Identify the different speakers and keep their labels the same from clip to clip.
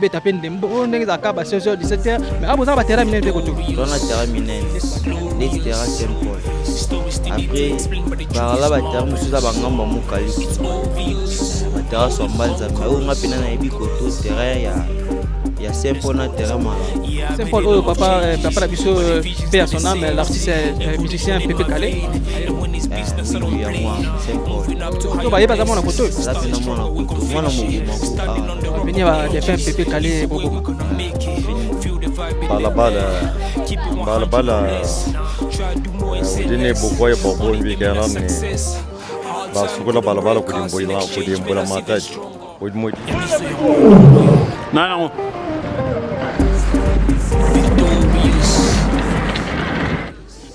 Speaker 1: Beta pe ndembo oyo ndenge ezalaka ba 16h 17h, mais awa boza ba terrain minene te koto.
Speaker 2: Tona terrain minene neti terrain Saint Paul. Après par là ba terrain mosusu eza bangambo ya mokali, ba terrain ya Mbanza. Oyo nga mpena nayebi koto terrain ya Saint Paul na terrain malamu.
Speaker 1: Saint Paul oyo papa, papa na biso, paix à son âme, l'artiste, musicien Pepe Kallé.
Speaker 2: Oui, yango wana Saint Paul.
Speaker 1: To bayeba aza mwana koto oyo.
Speaker 2: Aza mpena mwana koto, mwana moboma ko awa.
Speaker 1: Veni ya défunt Pepe Kallé Boboma.
Speaker 3: Balabala balabala udi ne bukoya bua bungi bikala ne basukula balabala kudi mbula matadi udi mu
Speaker 4: Nanango.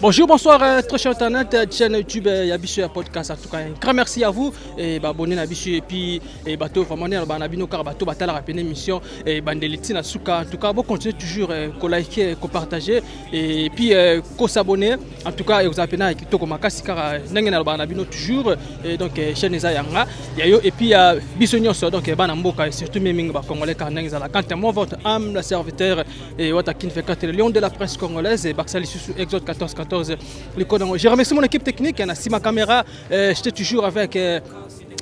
Speaker 1: Bonjour, bonsoir, très cher internet, chaîne YouTube, ya biso ya podcast. En tout cas, un grand merci à vous et bah abonné na biso et puis et bateau vraiment na ba na bino car bateau batala rappeler émission et bandeliti na suka. En tout cas, bon continuez toujours ko liker, ko partager et puis ko s'abonner. En tout cas, et vous appelez na kitoko makasi car ndenge na ba na bino toujours et donc chaîne eza yanga ya yo et puis biso nyonso, donc bana mboka et surtout même ba congolais car ndenge za la quant à moi, votre âme la serviteur et Watakin fait le lion de la presse congolaise et Baxali sous Exode 14 14 le code. Je remercie mon équipe technique, na sima caméra, j'étais toujours avec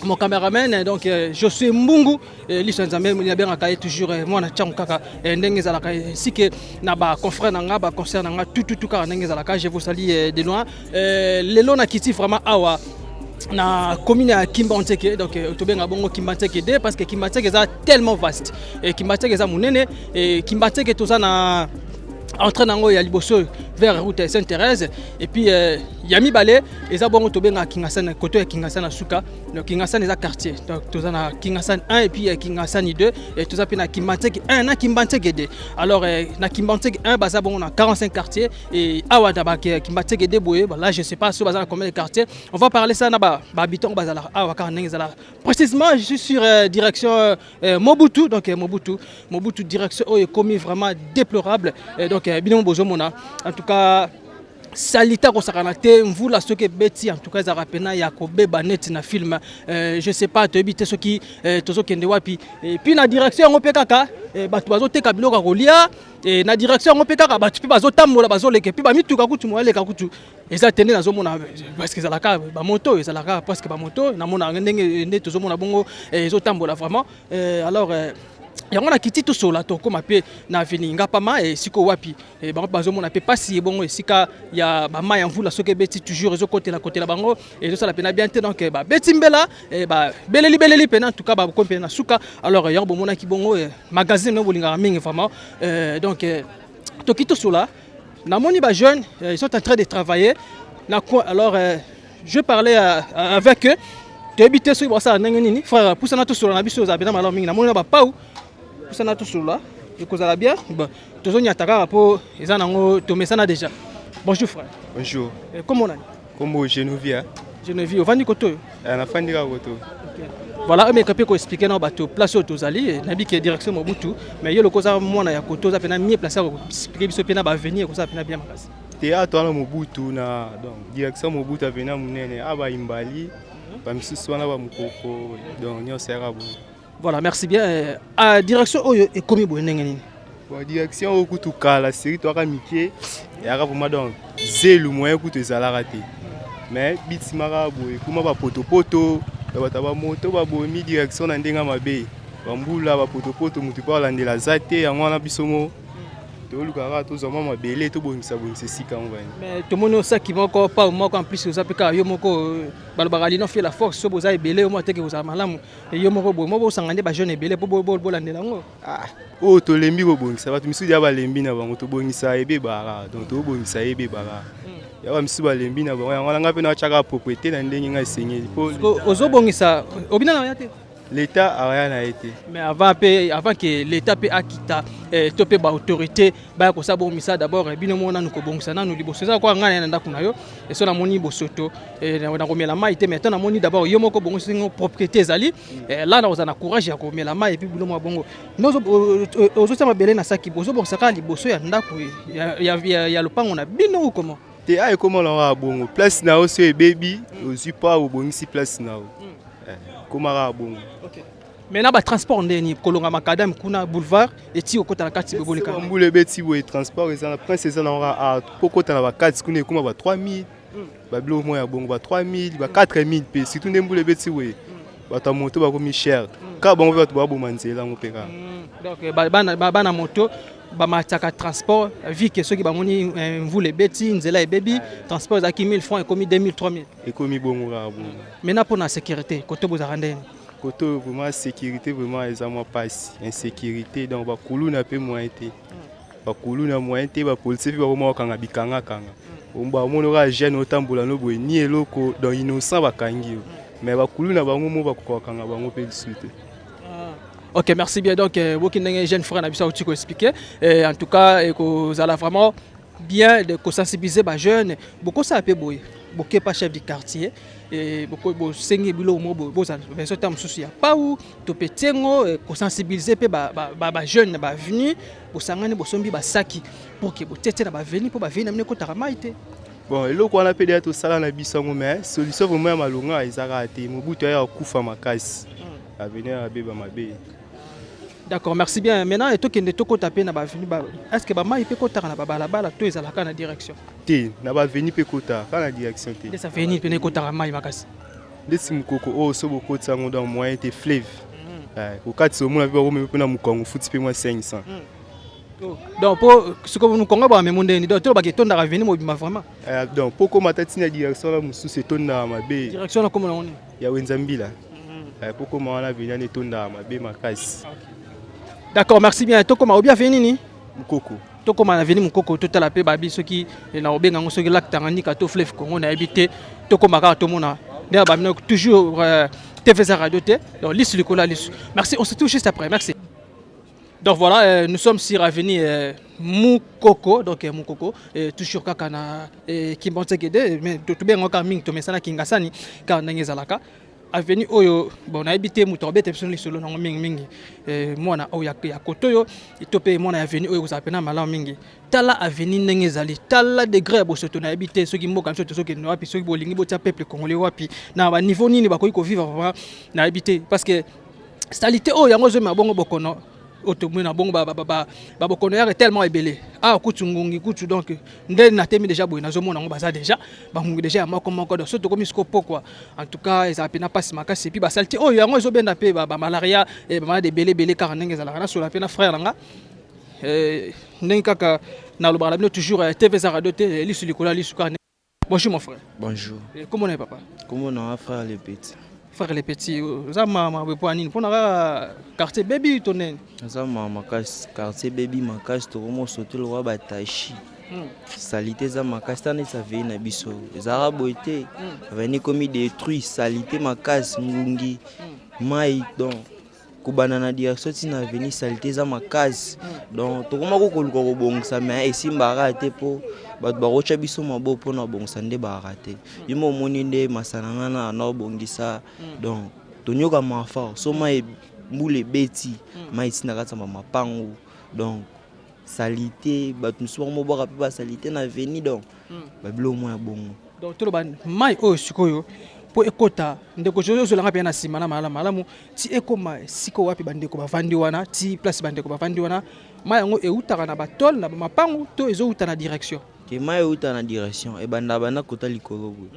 Speaker 1: mon caméraman, donc Josué Mbungu, liso Nzambe ya bien akaye toujours mwana tchangu kaka ndenge ezalaka, ainsi que na ba confrère nanga, ba concert nanga, tout tout tout kaka ndenge ezalaka. Je vous salue de loin. Lelo na kiti vraiment awa na commune ya Kimbanseke, donc tobenga bongo Kimbanseke 2 parce que Kimbanseke eza tellement vaste et Kimbanseke eza monene. Et Kimbanseke toza na entrée nango ya liboso vers route Sainte-Thérèse et puis ya mibale eza bongo tobenga Kingasani, côté ya Kingasani na suka. Donc Kingasani eza quartier, donc toza na Kingasani 1 et puis Kingasani 2 et toza pe na Kimbanseke 1 na Kimbanseke 2. Alors na Kimbanseke 1 baza bongo na 45 quartiers et awa na ba Kimbanseke 2 boye, là je sais pas so baza na combien de quartiers. On va parler ça na ba habitants bazala awa kaka ndenge ezala. Précisément, je suis sur direction Mobutu, donc Mobutu, Mobutu direction oyo ekomi vraiment déplorable. Et donc bino bozomona en tout cas salita kosakana te. Mvula soki ebeti, en tout cas ezalaka pena ya kobeba neti na film. Je sais pas, toyebi te soki tozokende wapi. Et puis na direction yango mpe kaka bato bazoteka biloko ya kolia. Et na direction yango mpe kaka bato mpe bazotambola, bazoleka, mpe bamituka kutu moyaleka kutu eza te. Nde nazomona parce que ezalaka bamoto, ezalaka presque bamoto namona ndenge nde tozomona bongo ezotambola vraiment. Alors yango na kiti tosola, tokóma mpe na avenue Ngapama esika wapi bango bazomona mpe pasi ebongo esika ya bamai ya mvula soki ebeti toujours ezokotela kotela bango, ezosala mpena bien te. Donc babeti mbela, babeleli beleli mpena, en tout cas bakomi mpena na suka. Alors yango bomonaki bongo magazine no bolingaka mingi vraiment. Donc toki tosola, namoni bajeune, ils sont en train de travailler na coin. Alors je parlais avec eux, toyebi te soki basala ndenge nini. Frère, pusana tosola na biso, ozala mpena malamu mingi. Namoni na bapau, pusana tosola, ekozala bien. Bon, tozonyata kaka mpo eza nango tomesana déjà. Bonjour frère.
Speaker 5: Bonjour.
Speaker 1: Kombo nani?
Speaker 5: Kombo Geneviève.
Speaker 1: Geneviève, ovandi koto oyo?
Speaker 5: Nafandi kaka koto.
Speaker 1: Voilà, omeka mpe koexpliquer na bato place oyo tozali. Nayebi ke direction Mobutu, mais yo loko oza mwana ya koto, oza mpena mieux placé ya koexpliquer biso mpe na baavenir, ekozala mpena bien makasi.
Speaker 5: Théâtre wana Mobutu na donc direction Mobutu, avenue monene a bayimbali bamisusu wana bamokoko, donc nyonso yaka boye.
Speaker 1: Voilà, merci bien. Direction oyo ekomi boye ndenge nini?
Speaker 5: Bon, direction oyo kutu kala seri toyaka mike, eyaka vraiment donc zelu, moyen kutu ezalaka te, mais bitimaka boye kuma bapotopoto ya bato ya bamoto babomi direction na ndenge ya mabe, bambula bapotopoto, motu mpo alandela aza te. Yango wana biso mo toluka kaka tozwa mwa mabele, tobongisa bongisa esika yango bani.
Speaker 1: Mais tomoni osaki moko pau moko, en plus oza mpe kaka yo moko. Balobaka l'union fait la force. So boza ebele, yo moko ateke kozala malamu. Yo moko boye mo bosanga nde bajeune ebele mpo bolandela yango.
Speaker 5: Ah, oyo tolembi kobongisa, bato misusu ya balembi na bango, tobongisa ebebaka, donc tobongisa ebebaka, ya bamisusu balembi na bango. Yango wana ngai mpe natyaka propriété na ndenge ngai esengeli mpo
Speaker 1: Ozobongisa obina na ya te?
Speaker 5: L'état aya na ye te.
Speaker 1: Mais avant mpe, avant ke l'état mpe akita to mpe baautorité baya kosala bongisa, d'abord bino moko nanu kobongisa nanu liboso. Eza kwa ngai na ndako na yo, eso namoni bosoto, nakomela mai te. Mais to namoni d'abord yo moko bongisi ngo, propriété ezali là, na kozala na courage ya komela mai. Et puis bilo mwa bongo ozotia mabele na saki, ozobongisa kaka liboso ya ndako ya lopango na bino ou comment?
Speaker 5: Te, aya ekóma nango kaka bongo. Place na yo so ebebi, ozwi mpo obongisi place na yo, ekóma kaka bongo.
Speaker 1: Maintenant batransport ndeni kolonga macadam kuna boulevard eti okota na kati boboleka.
Speaker 5: Mbula ebeti boye, transport eza na prince, eza na kaka po kota na bakati kuna ekóma ba 3000, babiloko moko ya bongo, ba 3000, ba 4000. Mpe surtout nde mbula ebeti boye, bato ya moto bakomi cher kaka bango, mpe bato baboma nzela yango mpe kaka.
Speaker 1: Donc bana moto bamataka transport vu que soki bamoni mvula ebeti, nzela ebebi, transport ezalaki 1000 francs ekomi 2000, 3000.
Speaker 5: Ekomi bongo kaka bongo.
Speaker 1: Maintenant, mpona sécurité, kote bozalaka ndeni?
Speaker 5: Kote oyo vraiment, sécurité vraiment eza mwa mpasi, insécurité. Donc bakuluna mpe moyen te, bakuluna moyen te, bapolisier mpe bakoma bakanga bikangakanga. Bamoni kaka jeune otambola no boye ni eloko, donc innocent bakangi yo, mais bakuluna bango mo bakoka bakanga bango mpe lisusu te.
Speaker 1: Ok, merci bien. Donc, boki ndenge jeune frère na biso auti koexpliquer. En tout cas, ekozala vraiment bien de kosensibiliser bajeune. Bokosala mpe boye, bokepa chef du quartier, bosengi biloko moko boye, bozala besoin ta mosusu ya pau to mpe tiengo, kosensibiliser mpe bajeune na baavenue. Bosangani, bosombi basaki pour que botietie na baavenue mpo baavenue na bino ekotaka mai te.
Speaker 5: Bon, eloko wana mpe deya tosala na biso yango, mais solution vraiment ya malonga eza kaka te. Mobutu aya akufa makasi, avenir abeba mabe.
Speaker 1: D'accord, merci bien. Maintenant, tokende tokota mpe na baavenue. Est ce que bamai mpe ekotaka na babalabala to ezalaka na direction?
Speaker 5: Te, na baavenue mpe ekotaka kaka, na direction te.
Speaker 1: Ndesi avenue pene ekotaka mai makasi.
Speaker 5: Ndeti mokoko oyo so bokotisa yango dans moyen te, fleuve kokatisa, omona mpe bakomemi mpe na mokongo, futi mpe mwa 500.
Speaker 1: Donc mpo sikoyo mokongo bamemo ndeni? Donc tolobaka etondaka avenue mobima vraiment?
Speaker 5: Donc mpo koma ata ntina direction wana mosusu etondaka mabe.
Speaker 1: Direction wana komona ngo nini?
Speaker 5: Ya Wenza Mbila. Mpo koma wana, avenue wana etondaka mabe makasi.
Speaker 1: D'accord, merci bien. Tokoma obi avenue nini?
Speaker 5: Mokoko.
Speaker 1: Tokóma na avenue Mokoko, totala mpe babi soki na kobenga yango soki lac Tanganyika to fleuve Congo, nayebi te. Tokóma kaka tomona nde bamino toujours TV eza radio te, donc lisu likolo ya lisu. Merci, on se touche juste après. Merci. Donc voilà, nous sommes sur avenue Mukoko, donc Mukoko, toujours kaka na Kimbanseke, mais tobenga kaka mingi tomesana Kingasani, kaka ndenge ezalaka. Avenue oyo, bon, nayebi te moto abeta biso lisolo nango mingimingi, mwana oyo ya kote oyo to mpe mwana ya avenue oyo, kozala mpena malamu mingi. Tala avenue ndenge ezali, tala degré ya bosoto. Nayebi te soki mboka biso tozokende wapi, soki bolingi botia peuple congolais wapi, na baniveau nini bakoki kovivre vraiment, nayebi te, parce que saleté oyo yango ezomema bongo bokono oyo tomoni na bongo babokono yaka tellement ebele awa, kutu ngungi kutu. Donc nde natemi déjà boye, nazomona yango, baza déjà bangungi déjà ya moko moko. Donc so tokomi siko pokwa, en tout cas ezala mpena mpasi makasi. Et puis basaleté oyo yango ezobenda mpe bamalaria, bamalade ebele ebele, kaka ndenge ezalaka. Nasola mpe na frère na nga, ndenge kaka nalobaka na bino toujours, TV eza radio te, lisu likolo ya lisu kaka. Bonjour mon frère.
Speaker 2: Bonjour.
Speaker 1: Comment est papa?
Speaker 2: Comment on a frère les petits?
Speaker 1: Frère les petits, oza mama boye mpo ya nini? Mpona kaka quartier bebi to nini?
Speaker 2: Aza mama makasi, quartier bebi makasi, tokomosote lokwa batashi. Saleté eza makasi, tana neti avenue na biso ezalaka boye te. Avenue ekomi détruit, saleté makasi, ngungi, mai, donc kobanda na direction ntina avenue, saleté eza makasi. Donc tokoma ko koluka kobongisa, mais esimbaka te, mpo bato bakotya biso maboko mpona kobongisa nde bakaka te. Yo mo omoni nde masana nga na na kobongisa. Donc tonyokama fort so mai mbula ebeti, mai etinda kati ya bamapangu. Donc saleté, bato mosusu bakomobwaka mpe basaleté na avenue, donc babiloko moko ya bongo.
Speaker 1: Donc toloba mai oyo sikoyo mpo ekota, ndeko José, ozolanga mpe na nsima na malamu malamu ti ekóma esika wapi bandeko bavandi wana, ti place bandeko bavandi wana, mai yango eutaka na batole na bamapangu to ezouta na direction?
Speaker 2: Ke mai euta na direction, ebanda banda kota likolo boye,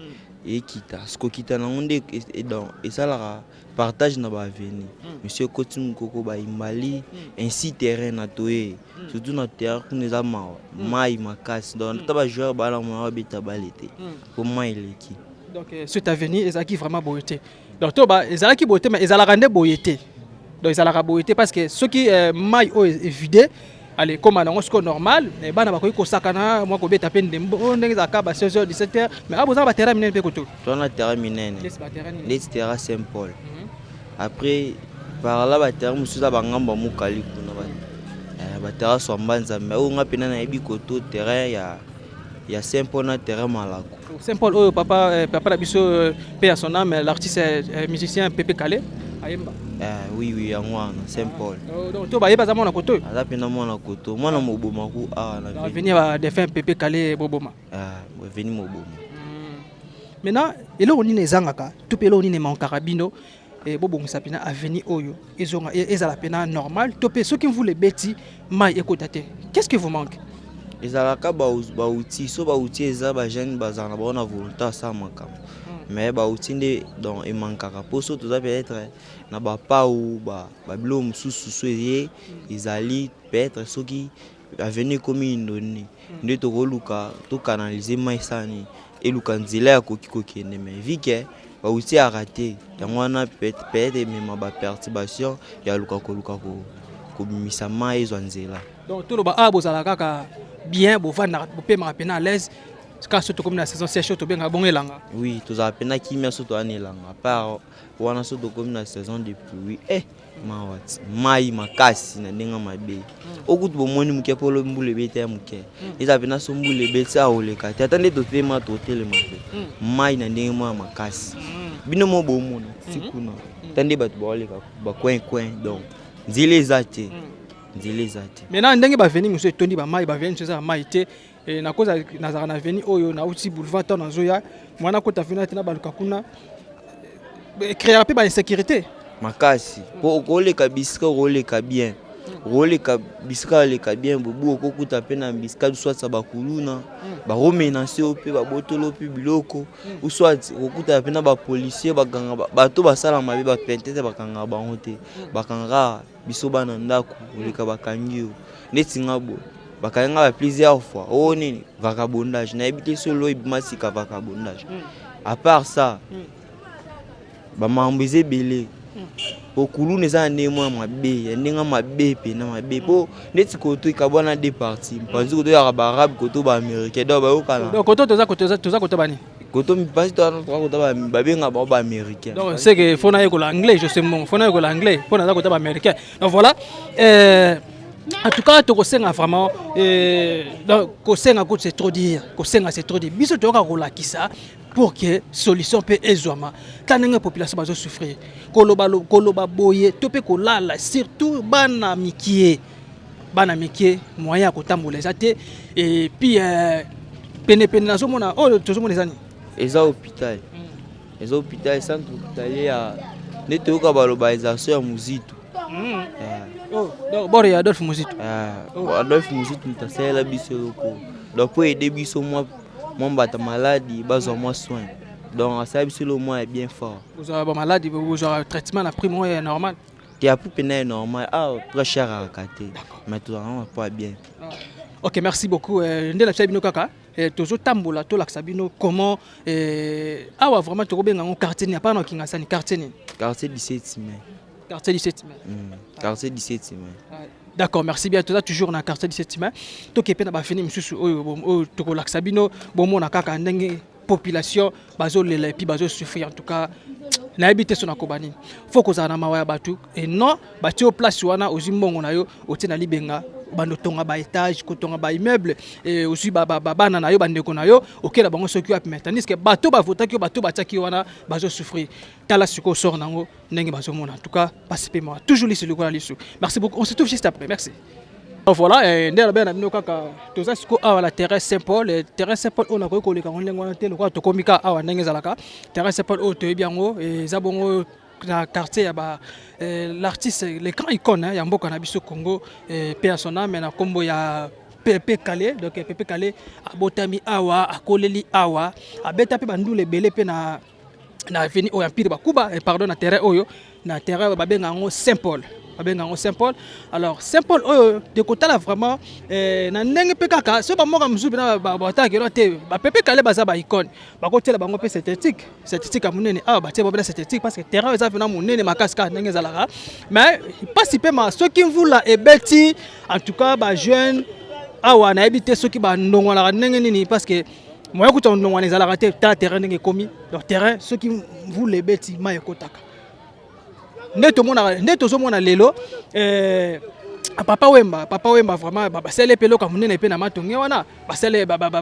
Speaker 2: ekita. Sikokita nango nde donc esalaka partage na baavenue. Monsieur ekoti Mokoko, bayimbali ainsi terrain na toye, surtout na terrain kuna eza mawa, mai makasi. Donc ata bajoueur bala moya babeta bale te po mai eleki.
Speaker 1: Donc cette avenue ezalaki vraiment boye te? Donc to ba ezalaki boye te, mais ezalaka nde boye te. Donc ezalaka boye te parce que soki mai oyo evide, ale ekóma nango sikoyo normal, bana bakoki kosakana mwa, kobeta mpe ndembo oyo ndenge ezalaka ba 16 h, 17 h. Mais awa bozala baterrain minene mpe koto?
Speaker 2: Towana terrain minene. Neti terrain Saint Paul. Après par là baterrain mosusu eza bangambo ya mokali kuna, baterrasse ya Mbanzambe oyo nga mpena nayebi koto, terrain ya Saint Paul na terrain Malako.
Speaker 1: Saint Paul oyo papa na biso, paix à son âme, l'artiste musicien Pepe Kale ayemba?
Speaker 2: Oui, yango wana Saint Paul.
Speaker 1: Donc to bayeba aza mwana koto oyo?
Speaker 2: Aza mpena mwana koto, mwana Moboma ku awa na
Speaker 1: avenue ya défunt Pepe Kale Boboma.
Speaker 2: Avenue Moboma.
Speaker 1: Maintenant, eloko nini ezangaka to mpe eloko nini emankaka bino? Bobongisa mpena avenue oyo, ezonga ezala mpena normal, to mpe soki mvula ebeti, mai ekota te. Qu'est-ce que vous manque?
Speaker 2: Ezalaka baoutil. So baoutil eza, bajeune bazala na bango na volonté asala makambo, mais baoutil nde donc emankaka, mpo so toza peut-être na bapau, babiloko mosusu so eye ezali, peut-être soki avenue ekomi inondé nde tokoluka tokanalize mai, esala nini, eluka nzela ya koki kokende. Mais vu que baoutil yaka te, yango wana peut-être emema baperturbation ya luka koluka kobimisa mai ezwa nzela.
Speaker 1: Donc toloba awa bozala kaka bien, bovandaka, bopemaka mpena à l'aise kaka so tokomi na saison sèche oyo tobengaka bongo elanga?
Speaker 2: Oui, tozala mpena kimia so toza na elanga. Part wana, so tokomi na saison de pluie, mawa ti mai makasi na ndenge mabe. Okutu bomoni moke mpo mbula ebeti ya moke, eza mpena so mbula ebeti, aoleka te, ata nde totema totelema te, mai na ndenge moko ya makasi. Bino mo bomona ti kuna, ata nde bato baoleka bacoin coin, donc nzela eza te, nzela eza te.
Speaker 1: Maintenant, ndenge baavenue mosusu etondi bamai, baavenue mosusu eza ya mai te. Nakoza nazalaka na avenue oyo nauti boulevard, ntango nazoya mwana kota avenue te na baluka kuna, créaka mpe bainsécurité.
Speaker 2: Makasi, mpo okoleka bisika okoleka bien, okoleka bisika oleka bien bobu, okokuta mpe na bisika soit ya bakuluna bakomenacer yo mpe babotolo yo mpe biloko, ou soit okokuta mpe na bapolicier bakanga bato basala mabe. Peut-être bakangaka bango te, bakangaka biso bana ndako. Oleka, bakangi yo neti nga boye, bakangi nga ba plusieurs fois. Oyo nini? Vagabondage. Nayebi te solo ebima sika vagabondage. À part ça, bamakambo eza ebele. Po kuluna eza na ndenge moko ya mabe, ya ndenge mabe mpena mabe, mpo neti koto ekabwana deux parties: mpanzi koto yaka baarabe, koto baaméricain, donc bayokana.
Speaker 1: Donc koto toza koto bani?
Speaker 2: Koto mpasi toza kota, babengaka bango baaméricain.
Speaker 1: Donc c'est que faut nayekola anglais, je sais mon faut nayekola anglais mpo naza kota baaméricain. Donc voilà, en tout cas tokosenga vraiment, donc kosenga kutu c'est trop dire, kosenga c'est trop dire. Biso toyoka kolakisa pour que solution mpe ezwama. Ta ndenge population bazosouffrir, koloba koloba boye to mpe kolala, surtout bana mikie, bana mikie, moyen ya kotambola eza te. Et puis penepene nazomona oyo tozomona eza nini?
Speaker 2: Eza hôpital, eza hôpital, centre hospitalier ya nde toyoka baloba eza so ya Muzitu.
Speaker 1: Oh, donc bord ya Adolphe Muzitu?
Speaker 2: Adolphe Muzitu moto asalela biso eloko, donc po aider biso mwa mbata maladi bazwa mwa soin, donc asala biso eloko mwa ya bien fort.
Speaker 1: Bozwa bamaladi, bozwa traitement na prix moko ya normal?
Speaker 2: Te, apu mpena ya normal awa, très cher akaka te, mais tozalaka mpo ya bien.
Speaker 1: Ok, merci beaucoup. Nde na biso bino kaka tozotambola, tolakisa bino comment awa vraiment tokobenga yango quartier nini? Apart na Kingasani, quartier nini?
Speaker 2: Quartier 17 mai.
Speaker 1: Quartier 17 mai.
Speaker 2: Quartier 17 mai.
Speaker 1: D'accord, merci bien. Toza toujours na quartier 17 mai. Toke mpe na baavenue misusu oyo tokolakisa bino, bomona kaka ndenge population bazolela et puis bazosouffrir. En tout cas nayebi te so nakoba nini. Faut kozala na mawa ya bato et non batie yo place wana, ozwi mbongo na yo, otie na libenga, bando otonga baétage, kotonga baimmeuble, ozwi bana na yo, bandeko na yo, okela bango soki wapi. Mais tandis que bato bavotaki yo, bato batiaki yo wana, bazosouffrir. Tala sikoyo sort nango ndenge bazomona. En tout cas pasi mpe mawa, toujours lisu likola lisu. Merci beaucoup, on se trouve juste après. Merci. Voilà, nde alobi na bino kaka, toza sikoyo awa na terrain Saint Paul. Terrain Saint Paul oyo nakoki koleka yango ndenge wana te, lokola tokomi kaka awa ndenge ezalaka. Terrain Saint Paul oyo toyebi yango, eza bongo na quartier ya ba l'artiste, le grand icône ya mboka na biso Congo, paix à son âme, na nkombo ya Pepe Kale. Donc Pepe Kale abotami awa, akoleli awa, abeta mpe bandula ebele mpe na avenue oyo Empire Bakuba, pardon, na terrain oyo, na terrain oyo babenga yango Saint Paul, babenga yango Saint Paul. Alors Saint Paul oyo tekotala vraiment na ndenge mpe kaka so bamboka mosusu mpena batakelo te, bapepe Kale baza baicône, bakotiela bango mpe synthétique, synthétique ya monene awa, batie bango mpe synthétique, parce que terrain eza mpena monene makasi kaka ndenge ezalaka. Mais mpasi mpe ma soki mvula ebeti, en tout cas bajeune awa nayebi te soki bandongwanaka ndenge nini, parce que moyen kuta ndongwana ezalaka te. Tala terrain ndenge ekomi. Donc terrain soki mvula ebeti, mai ekotaka nde tomonaka, nde tozomona lelo. Papa Wemba, Papa Wemba vraiment basali mpe eloko ya monene mpe na Matonge wana,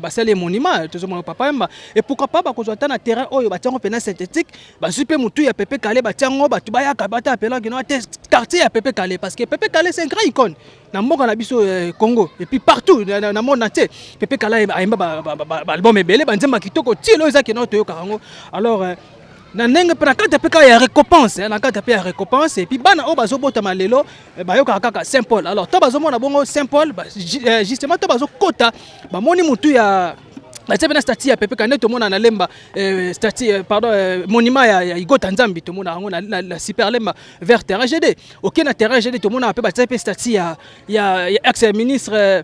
Speaker 1: basali monument, tozomona Papa Wemba. Et pourquoi pas bakozwa ata na terrain oyo, batiango mpena synthétique, bazwi mpe motu ya Pepe Kale, batiango, bato bayaka bata apelaki no te quartier ya Pepe Kale, parce que Pepe Kale, c'est un grand icône na mboka na biso Congo et puis partout na monde entier. Pepe Kale ayemba baalbum ebele, banzemba kitoko ti lelo eza kena toyokaka yango. Alors Na ndenge mpe na kati mpe kaka ya récompense, na kati mpe ya récompense. Et puis bana oyo bazobotama lelo, bayokaka kaka Saint Paul. Alors to bazomona bongo Saint Paul, justement to bazokota, bamoni mutu ya batie mpe na statue ya Pepe Kande. Tomona na Lemba statue, pardon, monument ya Igota Nzambi. Tomona yango na Super Lemba vers terrain GD. Oke na terrain GD, tomona mpe batie mpe statue ya ex ministre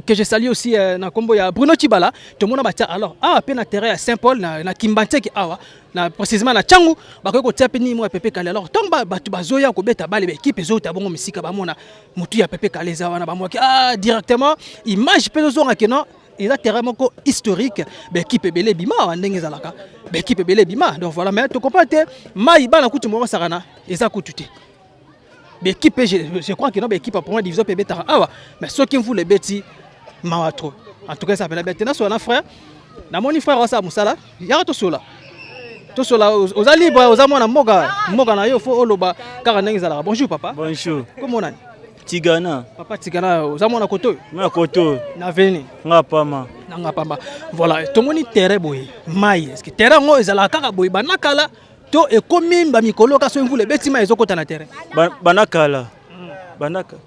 Speaker 1: que je salue aussi, na kombo ya Bruno Chibala. Tomona batia. Alors awa mpe na terrain ya Saint Paul, na Kimbanseke awa, na précisément na Tshangu, bakoki kotia mpe nini moko ya Pepe Kale. Alors ntango bato bazoya kobeta bale, baéquipe ezouta bongo misika, bamona motu ya Pepe Kale eza wana, bamonaki directement image mpe ezozonga non, eza terrain moko historique. Baéquipe ebele ebima awa, ndenge ezalaka, baéquipe ebele ebima. Donc voilà, mais tocomprendre te, mai bana kutu moko sakana eza kutu te. Baéquipe, je crois que non, baéquipe ya première division mpe ebetaka awa, mais soki mvula ebeti, mawa trop. En tout cas eza pena bete. Nasola na frère, namoni frère osala mosala. Yaka tosola, tosola. Oza libre, oza mwana mboka, mboka na yo, fo oloba kaka ndenge ezalaka. Bonjour papa.
Speaker 4: Bonjour.
Speaker 1: Kombo nani?
Speaker 4: Tigana.
Speaker 1: Papa Tigana, oza mwana koto oyo?
Speaker 4: Mwana koto.
Speaker 1: Na veni?
Speaker 4: Nga pama.
Speaker 1: Nanga pamba. Voilà, tomoni terrain boye mai. Est ce que terrain yango ezalaka kaka boye banda kala to ekomi bamikolo kaka soki mvula ebeti, mai ezokota na terrain?
Speaker 4: Banda kala. Banda kala.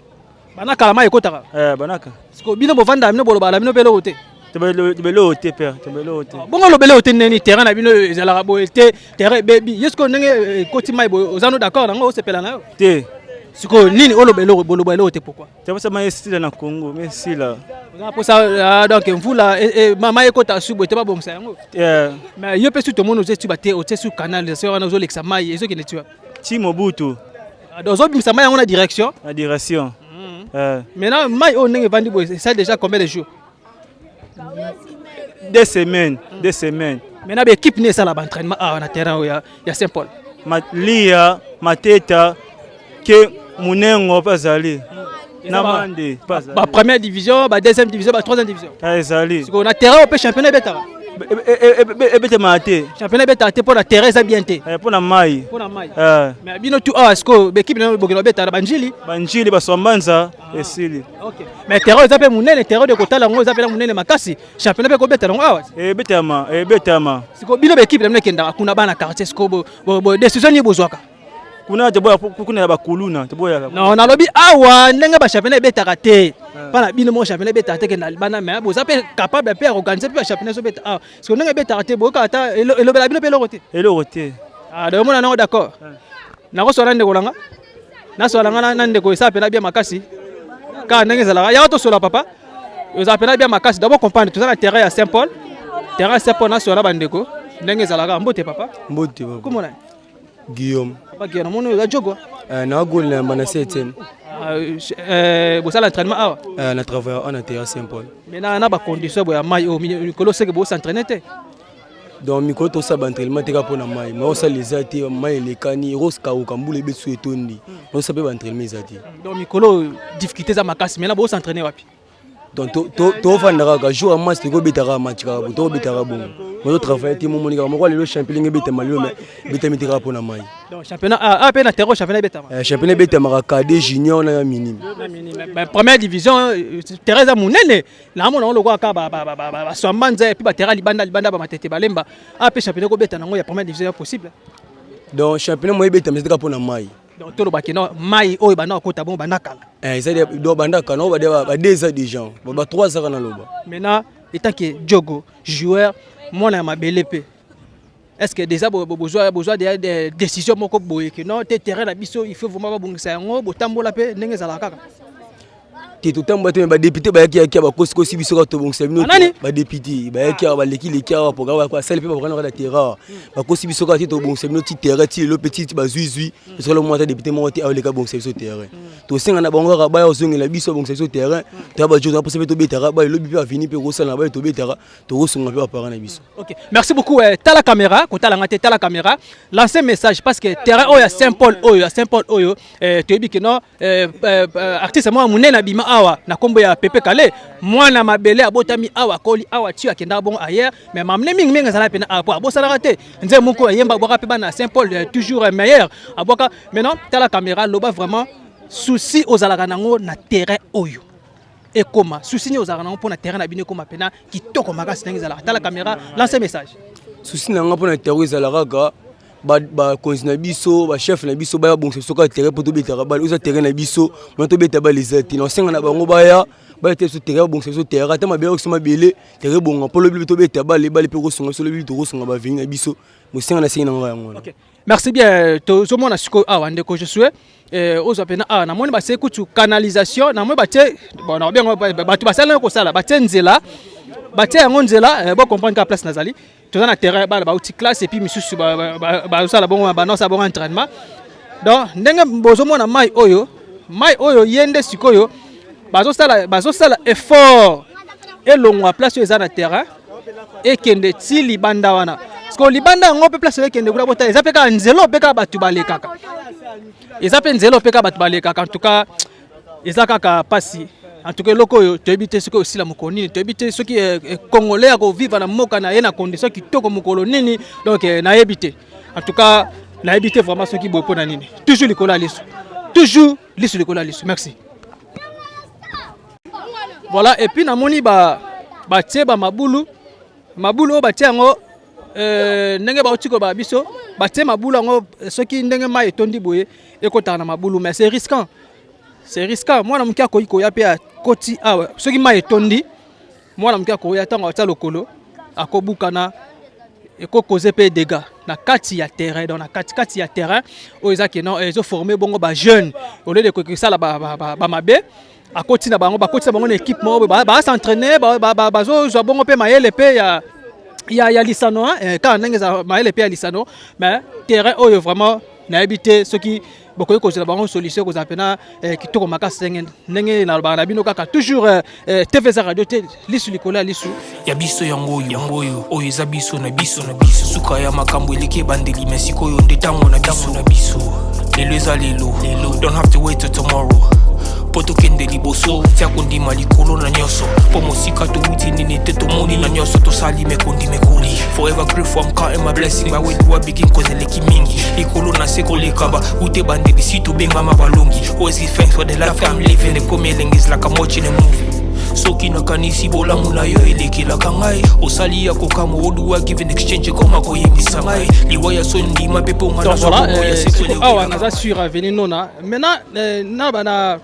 Speaker 1: Banda kala mai ekotaka?
Speaker 4: Eh, banda kala.
Speaker 1: Siko bino bovanda, bino bolobala bino mpe eloko te?
Speaker 4: Tobelo te, père, tobelo te.
Speaker 1: Bongo olobele ote ndeni terrain na bino ezalaka boye te, terrain ebebi. Ye sikoyo ndenge ekoti mai boye, oza no d'accord nango, osepela na yo?
Speaker 4: Te.
Speaker 1: Sikoyo nini oloba eloko, boloba eloko te, pourquoi?
Speaker 4: Tobasa mai esila na Congo, mai esila.
Speaker 1: Oza mposa donc mvula mai ekota su boye te, babongisa yango? Mais yo mpe su tomoni otie tuba te, otie su canalisation wana, ozolekisa mai, ezokende ti wapi?
Speaker 4: Ti Mobutu.
Speaker 1: Donc ozobimisa mai yango na direction?
Speaker 4: Na direction.
Speaker 1: Maintenant mai oyo ndenge evandi boye, ça déjà combien de jours?
Speaker 4: 2 semaines, 2 semaines.
Speaker 1: Maintenant baéquipe ne esala baentraînement awa na terrain oyo ya Saint Paul?
Speaker 4: Lia Mateta ke Munengo mpe azali na Mande.
Speaker 1: Ba première division, ba deuxième division, ba troisième division?
Speaker 4: Ezali.
Speaker 1: Sikoyo na terrain oyo mpe championnat ebetaka?
Speaker 4: Ebetemaka te.
Speaker 1: Championnat ebetaka te mpo na terrain eza bien te?
Speaker 4: Mpo na mai.
Speaker 1: Mpo na mai. Mais bino tu awa sikoyo, baéquipe na bokende babetaka na banjili?
Speaker 4: Banjili, Baswambanza, esili.
Speaker 1: Mais terrain eza mpe monene, terrain de kotala yango eza mpe na monene makasi, championnat mpe kobeta yango awa?
Speaker 4: Ebetama, ebetama.
Speaker 1: Sikoyo bino baéquipe na bino ekendaka kuna, bana quartier, sikoyo décision nini bozwaka?
Speaker 4: Kuna toboya, kuna ya bakuluna toboyaka.
Speaker 1: Non, nalobi awa ndenge bachampionnat ebetaka te, mpa na bino moko championnat ebetaka te, kenda libanda. Mais boza mpe capable mpe ya organiser mpe bachampionnat ezobeta awa. Sikoyo ndenge ebetaka te, boyoka ata elobela bino mpe eloko te?
Speaker 4: Eloko te.
Speaker 1: Donc omona nango d'accord. Nakosola ndeko nanga, nasola nga na ndeko, esala mpena bien makasi kaka ndenge ezalaka. Yaka tosola papa, ezala mpena bien makasi. D'abord comprendre, toza na terrain ya Saint Paul, terrain ya Saint Paul. Nasola bandeko ndenge ezalaka. Mbote papa.
Speaker 6: Mbote papa.
Speaker 1: Komona?
Speaker 6: Guillaume.
Speaker 1: Papa Guillaume, namoni oza jogo.
Speaker 6: Na gol na bana 7e.
Speaker 1: Bosala entraînement awa?
Speaker 6: Na travailler awa na terrain Saint Paul.
Speaker 1: Mais na bacondition boya mai oyo mikolo, seke bos'entraîne te?
Speaker 6: Donc mikolo tosala baentraînement te kaka mpona mai. Mai osala eza te, mai elekani, ekokauka, mbula ebeti so etondi, osala mpe baentraînement eza te.
Speaker 1: Donc mikolo difficulté eza makasi. Maintenant bos'entraîne wapi?
Speaker 6: Donc tofanda kaka, jour ya match tokobetaka match kaka bo, tokobetaka bongo. Mais totravaille te, momoni kaka moko lelo champion ndenge ebetama lelo, mais ebetami te kaka mpona mai.
Speaker 1: Donc championnat a mpe na terrain, championnat ebetama?
Speaker 6: Championnat ebetamaka cadet, junior na ya minime.
Speaker 1: Mais première division, terrain eza monene, naamona yango lokola kaka Baswambanza et puis baterrain libanda libanda, bamatete, balemba. A mpe championnat kobeta nango ya première division ya possible?
Speaker 6: Donc championnat mo ebetama eza kaka mpona mai.
Speaker 1: Donc tolobaki no mai oyo banda kokota bongo banda kala?
Speaker 6: Eza donc banda kala, oyo ba deux ans déjà, ba 3 ans kaka naloba.
Speaker 1: Maintenant, étant que jogo joueur, mwana ya mabele mpe, est ce que déjà bozwa déjà décision moko boye ke non te, terrain na biso il faut vraiment babongisa yango? Botambola mpe ndenge ezalaka kaka?
Speaker 6: Te, totambola te, me badéputé bayaki yaki, bakosikosi biso kaka, tobongisa bino.
Speaker 1: Banani?
Speaker 6: Badéputé bayaki awa, balekileki awa, programme basali mpe baprogramme kaka na terrain, bakosi biso kaka te, tobongisa bino ti terrain. Ti lelo mpe ti bazwizwi, tosala mwa ata député moko te aoleka bongisa biso terrain. Tosenga na bango kaka baya kozongela biso, babongisa biso terrain. Toya bajo, toya mposa mpe tobetaka ba elobi mpe aveni mpe kosala na baye tobetaka, tokosunga mpe baparent na biso.
Speaker 1: Ok, merci beaucoup. Tala caméra, kotala nga te, tala caméra. Lancer message parce que terrain oyo ya Saint Paul oyo, ya Saint Paul oyo, toyebi ke non, artiste moko monene abima awa na kombo ya Pepe Kale, mwana mabele, abotami awa, akoli awa, ti akendaka bongo ailleurs, mais mamne mingi mingi azala pena awa po abosalaka te. Nzembo moko ayemba, abwaka mpe bana ya Saint Paul, toujours meilleur abwaka. Maintenant tala caméra, loba vraiment souci ozalaka nango na terrain oyo ekoma, souci nini ozalaka nango mpona terrain na bino ekoma mpena kitoko makasi ndenge ezalaka. Tala caméra, lancer message.
Speaker 6: Souci na nga mpona terrain ezala kaka Bakonzi na biso, bachef na biso, baya bongisa biso kaka terrain mpo tobetaka bale. Oza terrain na biso mona tobeta bale eza te. Naosenga na bango baya te biso terrain, babongisa biso terrain, ata mabele okisa mabele, terrain ebonga mpo lobi tobeta bale. Bale mpe kosunga biso, lobi tokosunga baveni na biso. Mosenga nasengi na ngai yango wana.
Speaker 1: Merci bien. Tozomona sikoyo awa, ndeko Josue, ozwa mpena awa, namoni batie kutu canalisation, namoni batie, bon, nakobenga bato basali yango kosala, batie nzela, batie yango nzela. Bocomprendre kaka place nazali. Toza na terrain, bana bauti classe et puis misusu bazosala bongo, banosala bongo entraînement. Donc ndenge bozomona mai oyo, mai oyo ye nde sikoyo bazosala effort elongwa place oyo eza na terrain, ekende ti libanda wana. Parce que libanda yango mpe, place oyo ekende kuna, botala, eza mpe kaka nzela mpe kaka bato balekaka, eza mpe nzela mpe kaka bato balekaka. En tout cas eza kaka pasi. En tout cas eloko oyo toyebi te soki osila mokolo nini, toyebi te soki Congolais akovivre na mboka na ye na condition kitoko mokolo nini. Donc nayebi te, en tout cas nayebi te vraiment soki boye mpo na nini. Toujours likolo ya liso, toujours liso likolo ya liso. Merci. Voilà, et puis namoni batie bamabulu, mabulu oyo batie yango, ndenge bauti koloba biso, batie mabulu yango soki ndenge mai etondi boye ekotaka na mabulu. Mais c'est risquant, c'est risquant. Mwana moke akoki koya mpe akoti awa. Soki mai etondi, mwana moke akoya, ntango atia lokolo akobukana, ekokoze mpe dégâts na kati ya terrain. Donc na kati kati ya terrain oyo eza ke non, ezoforme bongo bajeune, au lieu de kosala bamabe, akoti na bango, bakoti na bango na équipe moko boye, bas'entraîne, bazozwa bongo mpe mayele mpe ya lisano, kaka ndenge eza mayele mpe ya lisano. Mais terrain oyo vraiment nayebi te soki bokoki kozela bango solution kozala mpena kitoko makasi. Ndenge nalobaka na bino kaka toujours, TV eza radio te, lisu likolo ya lisu.
Speaker 7: Ya biso yango oyo, yango oyo, oyo eza biso na biso na biso. Suka ya makambo eleki ebandeli, me sikoyo nde ntango na biso na biso. Lelo eza lelo lelo, don't have to wait till tomorrow mpo tokende liboso. Tia kondima likolo na nyonso, mpo mosika towuti nini te, tomoni na nyonso tosali mekondi mekoli. Forever grateful, I'm counting my blessing. By where do I begin? Cause eleki mingi likolo na se koleka ba ute bandeli si tobengama balongi. Always give thanks for the life I'm living. Ekomi elengi, is like I'm watching a movie. Soki nakanisi bolamu na yo elekelaka ngai, osali ya kokamwa. Oduwa give in exchange, ekoma koyebisa ngai liwa ya so ndima mpe mponga.
Speaker 1: Donc voilà, awa naza sur avenue Nona maintenant. Na bana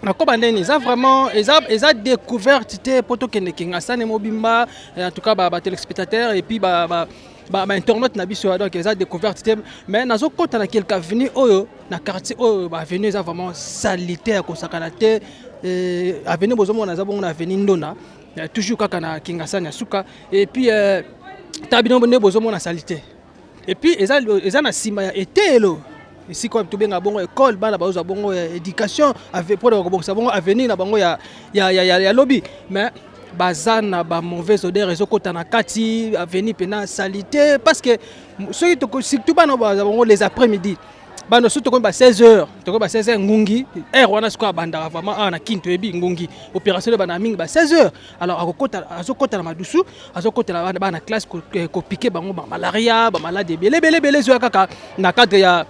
Speaker 1: nakoba ndeni, eza vraiment eza découverte te mpo tokende Kingasani mobimba. En tout cas batéléspectateur et puis bainternaute na biso, donc eza découverte te. Mais nazokɔta na quelque avenue oyo na quartier oyo, baavenue eza vraiment salité ya kosakana te. Avenue bozomona eza bongo na avenue Ndona, toujours kaka na Kingasani ya suka. Et puis ta bino nde bozomona salité. Et puis eza na nsima ya eteyelo, esika oyo tobenga bongo école, bana bazozwa bongo éducation mpona kobongisa bongo avenir na bango ya lobi. Mais baza na bamauvaise odeur ezokɔta na kati avenue mpena salité, parce que soki surtout bana baza bongo les après midi, bana soki tokomi ba 16 heures, tokomi ba 16 heures, ngungi heure wana sikoyo abandaka vraiment awa na Kini. Toyebi ngungi, opération ebanda mingi ba 16 heures. Alors akokota, azokota na madusu, azokotela bana classe, kopike bango bamalaria, bamaladi ebele ebele ebele ezoya kaka na cadre ya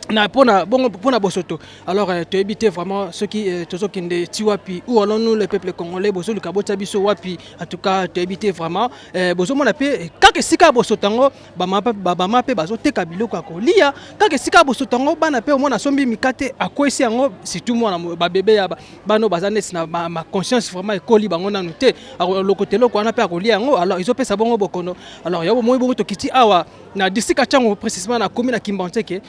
Speaker 1: na mpona bongo mpona bosoto. Alors toyebi te vraiment soki tozokende ti wapi. Où allons-nous, le peuple congolais? Bozoluka botia biso wapi? En tout cas toyebi te vraiment. Bozomona mpe kaka esika ya bosoto yango, bamama mpe bazoteka biloko ya kolia kaka esika ya bosoto yango. Bana mpe, omona asombi mikate, akwesi yango. Surtout mwana babebe ya bana oyo baza neti na ma conscience vraiment ekoli bango nanu te, lokota eloko wana mpe akolia yango. Alors ezopesa bongo bokono. Alors ya bomoi bongo, tokiti awa na district ya Tshangu, précisément na commune ya Kimbanseke.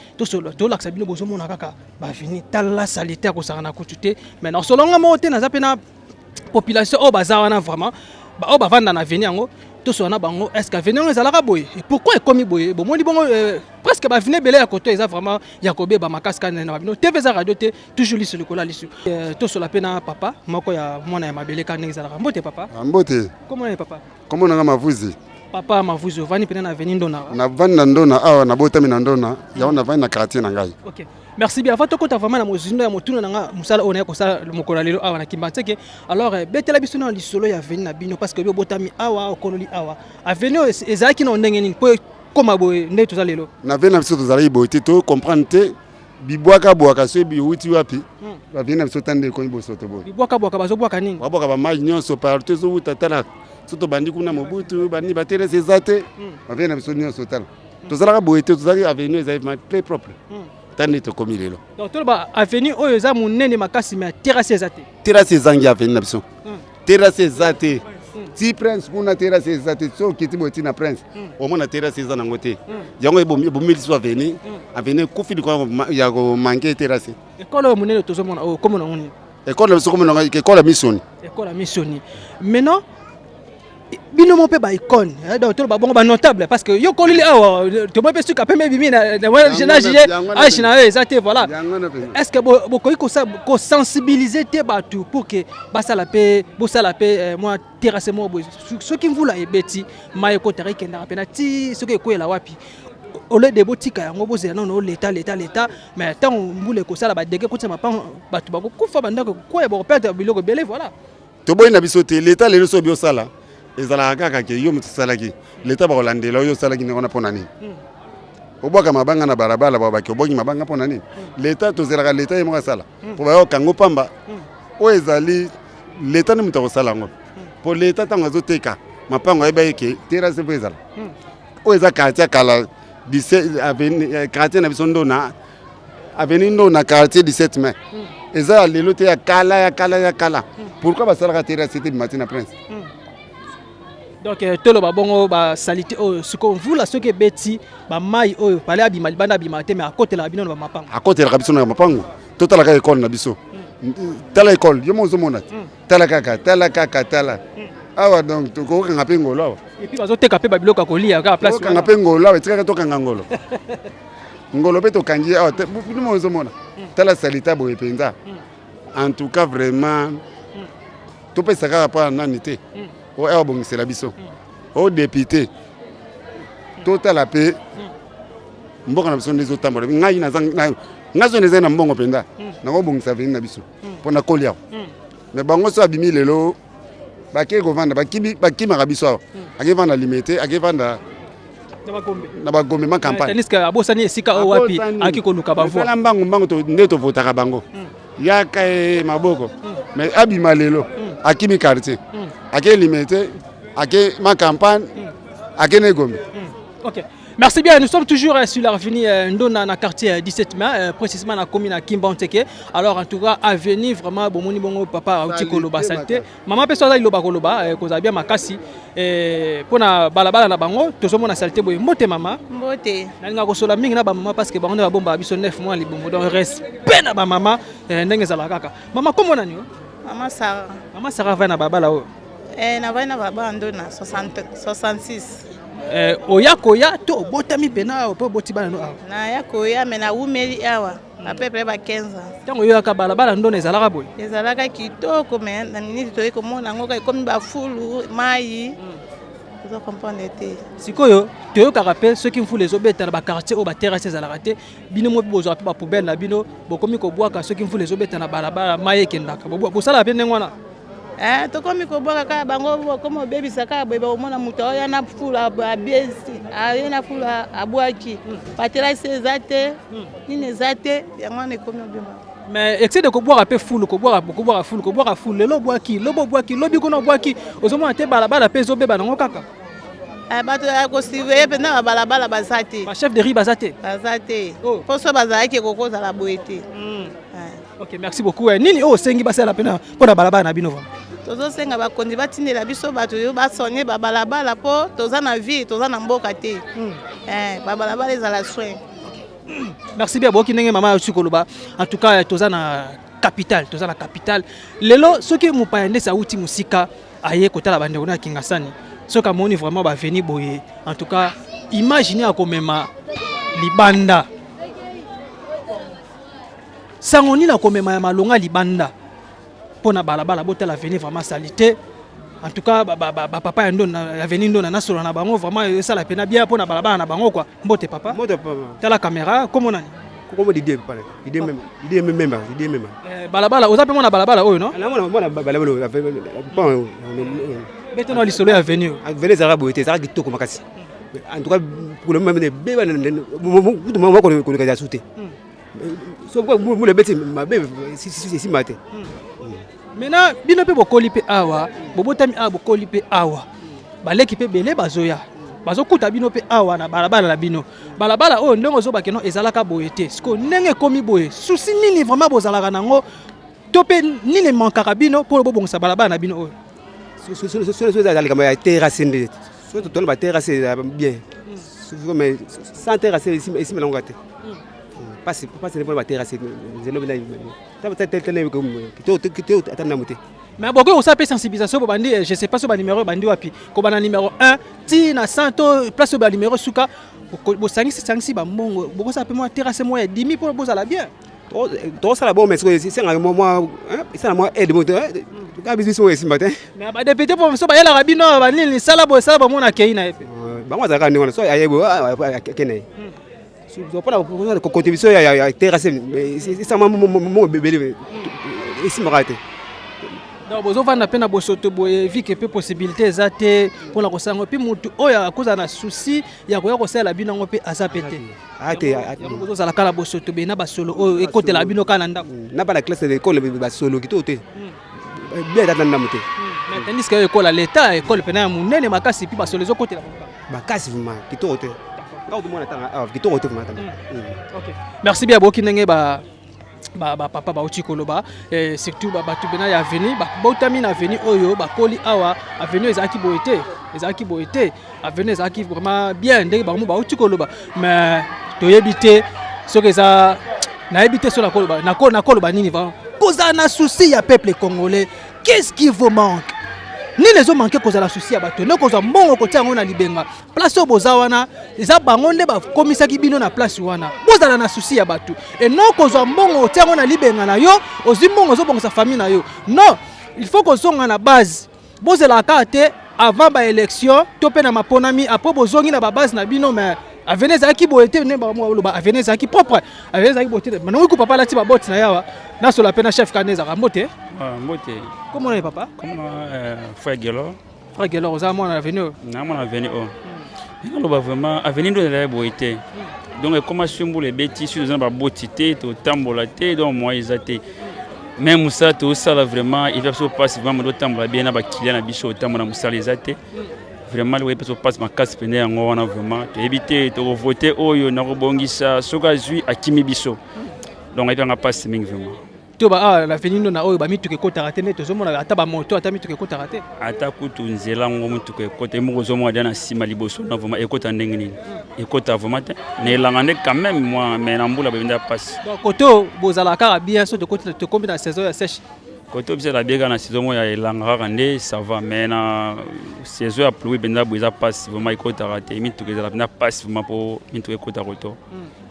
Speaker 1: Tolakisa bino, bozomona kaka bavini, tala saleté ya kosaka na kutu te. Mais na solonga moko te, naza mpe na population oyo baza wana vraiment, oyo bavanda na avenue yango. Tosola na bango, est ce que avenue yango ezalaka boye? Et pourquoi ekomi boye? Bomoni bongo, presque baavenue ebele ya koto eza vraiment ya kobeba makasi. Kaka na babino, TV eza radio te, toujours liso likolo ya liso. Tosola mpe na papa moko ya mwana ya mabele, kaka ndenge ezalaka. Mbote papa.
Speaker 8: Mbote.
Speaker 1: Komona ye papa?
Speaker 8: Kombo nanga Mavuzi.
Speaker 1: Papa Mavuzi, ovandi mpena na avenue Ndona?
Speaker 8: Navandi na Ndona awa, nabotami na Ndona, yango navandi na quartier na ngai.
Speaker 1: Ok, merci bien. Avant tokota vraiment na mozindo ya motuna na nga, mosala oyo naye kosala mokolo ya lelo awa na Kimbanseke, alors betela biso na lisolo ya avenue na bino, parce que obi obotami awa, okololi awa. Avenue oyo ezalaki na ndenge nini mpo ekóma boye nde toza lelo?
Speaker 8: Na avenue na biso tozalaki boye te. Tocomprendre te bibwaka bwaka so biwuti wapi. Avenue na biso ta nde ekomi bosoto boye.
Speaker 1: Bibwaka bwaka, bazobwaka nini?
Speaker 8: Babwaka bamai nyonso partout, ezowuta. Tala, so tobandi kuna Mobutu, bani, baterese eza te. Avenue na biso nyonso, tala. Tozalaka boye te, tozalaki avenue ezali vraiment très propre. Tala nde tokomi lelo.
Speaker 1: Donc toloba avenue oyo eza monene makasi, mais terrasse eza te.
Speaker 8: Terrasse ezangi avenue na biso. Terrasse eza te. Ti Prince kuna terrasse eza te. Soki okiti boye ti na Prince, omona terrasse eza nango te. Yango ebomeli biso avenue. Avenue ekufi likolo ya komanke terrasse.
Speaker 1: Ekole oyo monene tozomona oyo, komona yango nini?
Speaker 8: Ekole na biso komona yango ekole ya misoni.
Speaker 1: Ekole ya misoni. Maintenant bino mo mpe baicone, donc toloba bongo banotable, parce que yo kolili awa, tomoi mpe suka pembe ebimi na age age na yo eza te. Voilà, est ce que bokoki kosensibiliser te bato pour que basala mpe, bosala mpe mwa terrasse moko boye? Soki mvula ebeti, mai ekotaka, ekendaka mpena ti soki ekweyela wapi, au lieu de botika yango, bozela nano leta, leta, leta. Mais ntango mbula ekosala badégâts, ekotisa mapango, bato bakokufa, bandako ekokwea, bakoperdre biloko ebele, voilà.
Speaker 8: Toboyi na biso te. Leta lelo soki osala, ezalaka kaka ke yo moto osalaki. Leta bakolandela oyo osalaki ndenge wana. Mpo na nini obwaka mabanga na balabala? Babaki obwaki mabanga mpo na nini? Leta, tozelaka leta ye moko asala mpo bayokango pamba. Oyo ezali leta nde moto akosala yango, mpo leta ntango azoteka mapango ayeba eke terrasse mpo ezala. Oyo eza quartier ya kala, quartier na biso Ndona, avenue Ndona, quartier 17 mai. Eza ya lelo te, ya kala, ya kala, ya kala. Pourquoi basalaka terrasse te bimati na Prince?
Speaker 1: Donc toloba bongo basaleté oyo, sikoyo mvula soki ebeti, bamai oyo pale abima libanda, abima te, mais akotelaka bino na bamapango.
Speaker 8: Akotelaka biso na mapango. Totalaka ekole na biso, tala ekole yo mo ozomona te. Tala kaka, tala kaka, tala awa. Donc tokokanga mpe ngolo awa.
Speaker 1: Et puis bazoteka mpe babiloko ya kolia kaka place.
Speaker 8: Tokanga mpe ngolo awa, etikaka tokanga ngolo, ngolo mpe tokangi awa. Bino mo ozomona, tala saleté boye mpenza. En tout cas vraiment, topesa kaka mpo nani te oyo awa bongisela biso o député. Totala mpe mboka na biso nde ezotambola. Ngai ngai so ezali na mbongo mpenza, nakobongisa avenue na biso mpo nakolia. Mais bango so abimi lelo, bakei kovanda, bakimaka biso awa, akei vanda Limete, akei vanda na Bagombe ma campagne.
Speaker 1: Tandis que abosani esika oyo wapi aki koluka bavoix.
Speaker 8: Esala mbangu mbangu nde tovotaka bango, yaka e maboko. Mais abima lelo, akimi quartier, ake Limete, ake ma campagne, ake na Egombe.
Speaker 1: Ok. Merci bien. Nous sommes toujours sur l'avenue Ndona, dans le quartier 17 mai, précisément dans la commune à Kimbanseke. Alors, en tout cas, avenue vraiment, bon, bon, papa, auti koloba saleté. Maman pe soza iloba koloba, koza bien makasi. Pona balabala na bango, tozomona saleté boye. Mbote mama.
Speaker 9: Mbote.
Speaker 1: Nalinga kosola mingi na ba mama parce que bango nde babomba biso 9 mois libumu. Donc respect na ba mama, ndenge ezalaka kaka. Mama, kombo nani yo?
Speaker 9: Mama Sarah.
Speaker 1: Mama Sarah, va na balabala oyo?
Speaker 9: Eh, na vai na balabala Ndona 60, 66.
Speaker 1: Oya koya to obotami pena awa mpe oboti bana no awa?
Speaker 9: Naya koya, mais nawumeli awa à peu près ba 15 ans.
Speaker 1: Ntango oyoyaka, balabala Ndona ezalaka boye?
Speaker 9: Ezalaka kitoko, mais na miniti toyei komona yango kaka ekomi bafulu, mai, oza comprendre te.
Speaker 1: Sikoyo toyokaka mpe soki mvula ezobeta na baquartier oyo baterrasse ezalaka te, bino mo mpe bozwaka mpe bapoubelle na bino, bokomi kobwaka. Soki mvula ezobeta na balabala, mai ekendaka. Bosalaka mpe ndenge wana?
Speaker 9: Eh, tokomi kobwaka kaka. Bango bokomi obebisa kaka boye. Bakomona moto aoya na fulu, abiesi, aye na fulu, abwaki. Baterrasse eza te, nini eza te, yango wana ekomi obima.
Speaker 1: Mais excès de kobwaka mpe fulu, kobwaka, kobwaka fulu, kobwaka fulu, lelo obwaki, lobi obwaki, lobi kuna obwaki, ozomona te balabala mpe ezobeba nango kaka.
Speaker 9: Eh, bato ya kosurveiller mpenza babalabala baza te.
Speaker 1: Bachef de rue baza te?
Speaker 9: Baza te, mpo so bazalaki, ekokozala boye te.
Speaker 1: Ok, merci beaucoup. Nini oyo osengi basala mpena mpona balabala na bino vraiment?
Speaker 9: Tozosenga bakonzi batindela biso bato oyo basoigner babalabala, mpo toza na ville, toza na mboka te. Eh, babalabala ezala soin.
Speaker 1: Merci bien. Boyoki ndenge mama auti koloba. En tout cas toza na capitale, toza na capitale lelo. Soki mopaya ndesi awuti mosika, aye kotala bandeko na ya Kingasani, soki amoni vraiment baavenue boye, en tout cas imagine akomema libanda sango nini? Akomema ya malonga libanda mpo na balabala? Botala avenue, vraiment saleté. En tout cas bapapa ya Ndona, avenue Ndona, nasolola na bango vraiment, esala pena bien mpo na balabala na bango quoi. Mbote papa.
Speaker 10: Mbote papa.
Speaker 1: Tala caméra, kombo nani?
Speaker 10: Kombo Didier pale. Didier même. Didier même, Didier même.
Speaker 1: Eh, balabala oza mpe mona balabala oyo, no?
Speaker 10: Na mona balabala oyo. Bon.
Speaker 1: Bete na lisolo ya avenue.
Speaker 10: Avenue ezalaka boye te, ezalaka kitoko makasi. En tout cas pour le moment beba kutu moko koleka ya su te. So mule beti mabe esimba te.
Speaker 1: Maintenant bino mpe bokoli mpe awa, bobotami awa, bokoli mpe awa, baleki mpe ebele bazoya. Bazokuta bino mpe awa na balabala na bino. Balabala oyo ndenge ozoba keno ezalaka boye te. Sikoyo ndenge ekomi boye, souci nini vraiment bozalaka nango to mpe nini emankaka bino mpo bobongisa balabala na bino oyo?
Speaker 10: Soki ezala likambo ya terrasse nde soki totona baterrasse ezala bien, mais sans terrasse esimba nango te. Pasi pasi mpona baterrasse, nzela ata ndamu te.
Speaker 1: Mais bokoki kosala mpe sensibilisation, bobandi, je sais pas so banuméro ebandi wapi, kobanda numéro 1 ti na 100 to place oyo banuméro suka, bosangisi sangisi bambongo, bokosala mpe mwa terrasse moko ya dimi mpo bozala bien.
Speaker 10: Tokosala bon, mais sikoyo esengaka mwa esala mwa aide mo kaka biso oyo esimba te.
Speaker 1: Mais badéputé mpo so bayelaka bino banini, sala boye, sala, bamona akei na ye mpe.
Speaker 10: Bango azalaka ndenge wana, so aye boye, ake na ye. Mpona contribution ya terrasse, esanga mongo ebele, esimbaka te.
Speaker 1: Donc bozovanda mpe na bosoto boye, vike mpe possibilité eza te mpona kosala yango, mpe motu oyo akozala na souci ya koya kosalela bino yango mpe aza mpe te.
Speaker 10: Te.
Speaker 1: Bozozala kaka na bosoto boye na basolo oyo ekotela bino kaka na ndako.
Speaker 10: Na bana classe, ekole basolo kitoko te, bien ata ndambo te.
Speaker 1: Mais tandis que école ya l'État, école pena ya monene makasi, mpe basolo ezokotela.
Speaker 10: Makasi vraiment, kitoko te. Nga otomona tanga awa, kitoko te vraiment tanga.
Speaker 1: Ok, merci bien. Boki ndenge ba bapapa bauti koloba, surtout bato pena ya avenue, bautami na avenue oyo, bakoli awa. Avenue ezalaki boye te, ezalaki boye te. Avenue ezalaki vraiment bien ndenge bango bauti koloba, mais toyebi te soki eza, nayebi te so nakoloba nakoloba nini. Vraiment, kozala na souci ya peuple congolais, qu'est-ce qui vous manque? Nini ezomanke kozala souci ya bato? Nde kozwa mbongo kotia yango na libenga. Place oyo boza wana, eza bango nde bakomisaki bino na place wana. Bozala na souci ya bato e non kozwa mbongo otia yango na libenga na yo. Ozwi mbongo, ozobongisa famille na yo? Non, il faut kozonga na base. Bozelaka kaka te avant baélection to mpe na maponami, après bozongi na babase na bino. Mais avenue ezalaki boye te. Nde baloba avenue ezalaki propre, avenue ezalaki boye te. Manongi ku papa alati babote na yawa, nasola mpe na chef kane ezalaka. Mbote.
Speaker 11: Mbote.
Speaker 1: Komona ye, papa?
Speaker 11: Komona frère Gelor.
Speaker 1: Frère Gelor, oza mwana avenue oyo?
Speaker 11: Na mwana avenue oyo. Naloba vraiment, avenue ndo ezalaki boye te. Donc ekoma soki mbula ebeti, soki toza na baboti te, totambola te. Donc moyen eza te, mais mosala tozosala vraiment eza biso mpasi. Vraiment totambola bien na bakilia na biso, otambola, mosala eza te. Vraiment oyebi biso mpasi makasi pene yango wana. Vraiment toyebi te tokovote oyo nakobongisa, soki azwi akimi biso. Donc ayebanga mpasi mingi vraiment.
Speaker 1: To ba awa na avenue ndo na oyo bamituka ekotaka te, nde tozomona ata bamoto, ata mituka ekotaka te.
Speaker 11: Ata kutu nzela yango motuka ekota ye moko, ozomona dia na nsima liboso na vraiment ekota ndenge nini? Ekota vraiment te. Na elanga nde quand même mwa, mais na mbula bebenda mpasi.
Speaker 1: Donc kote oyo bozalaka kaka bien so tokomi na saison ya sèche?
Speaker 11: Kote biso ezala na saison moko ya elanga kaka nde ça va, mais na saison ya pluie mpenza boye eza mpasi vraiment, ekotaka te. Mituka ezala mpenza mpasi vraiment mpo mituka ekota koto.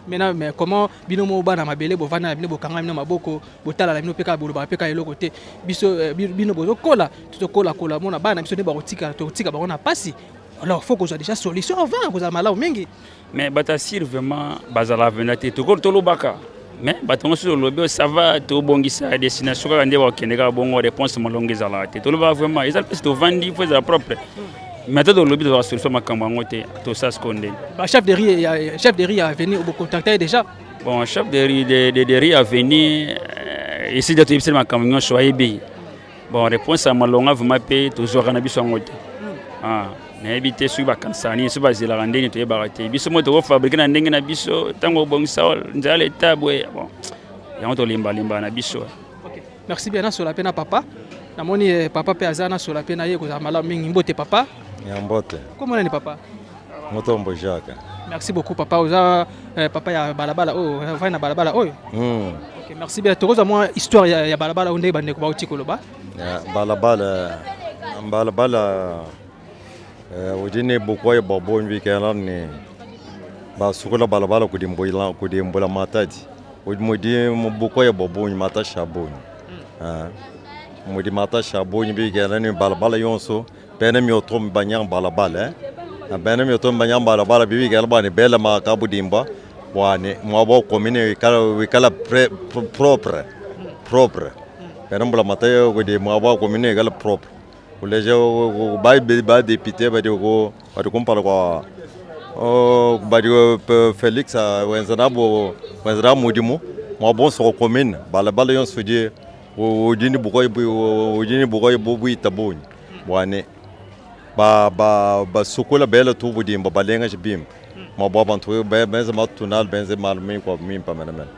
Speaker 1: Maintenant, mais comment bino mo bana mabele bovanda na bino, bokanga bino maboko, botala na bino mpe kaka, bolobaka mpe kaka eloko te? Biso bino bozokola, tozokolakola, mona bana biso nde bakotika, tokotika bango na mpasi. Alors faut kozwa déjà solution avant, kozala malamu mingi.
Speaker 11: Mais bato asire vraiment bazala venda te. Tolobaka, mais bato yango soki olobi ça va, tobongisa destination kaka nde bakokende kaka bongo, réponse molongo ezalaka te. Tolobaka vraiment, eza mpesi tovandi, fo ezala propre, mais ata tolobi, tozwaka solution makambo yango te. Tosala sikoyo ndeni?
Speaker 1: Ba chef de rue ya, chef de rue ya avenue, bocontacte déjà?
Speaker 11: Bon, chef de rue de rue avenue esi nde toyebiseli makambo nyonso, ayebi. Bon, réponse ya malonga vraiment mpe tozwaka na biso yango te. Ah, nayebi te soki bakanisaka nini, soki bazelaka ndeni, toyebaka te. Biso mo tokofabrike na ndenge na biso, ntango obongisa nzela leta boye, bon, yango tolembalemba na biso.
Speaker 1: Merci bien. Nasola mpe na papa, namoni papa mpe aza, nasola mpe na ye, kozala malamu mingi. Mbote, papa.
Speaker 3: Ya mbote.
Speaker 1: Komona ni papa?
Speaker 3: Mutombo Jacques.
Speaker 1: Merci beaucoup, papa. Oza papa ya balabala oyo, ovandi na balabala oyo? Ok, merci bien. Tokozwa mwa histoire ya balabala oyo ndenge bandeko bauti koloba?
Speaker 3: Ya, balabala balabala udi ne bukoya bua bungi bikela ne basukula balabala kudi mbula, kudi mbula matadi, udi mudi mu bukoya bua bungi, matashi a bungi. Ah, mudi matashi a bungi bikela ne balabala yonso bena mioto banyanga balabala, eh. Bena mioto banyanga balabala bibikela bua ne bela makabudimba bua ne muaba commune wikala wikala propre propre, bena mbula matayo kudi muaba commune wikala propre, kuleja ba ba député badi ku badi kumpala kwa badi Felix wenza nabo, wenza nabo mudimu muaba wonso wa commune, balabala yonso udi udi ne bukoya udi ne bukoya buita bungi bua ne Ba ba basukula bela tubudimba balengeja bimpe mabua bantu benze matunal benze malu mimpe mimpe menemene.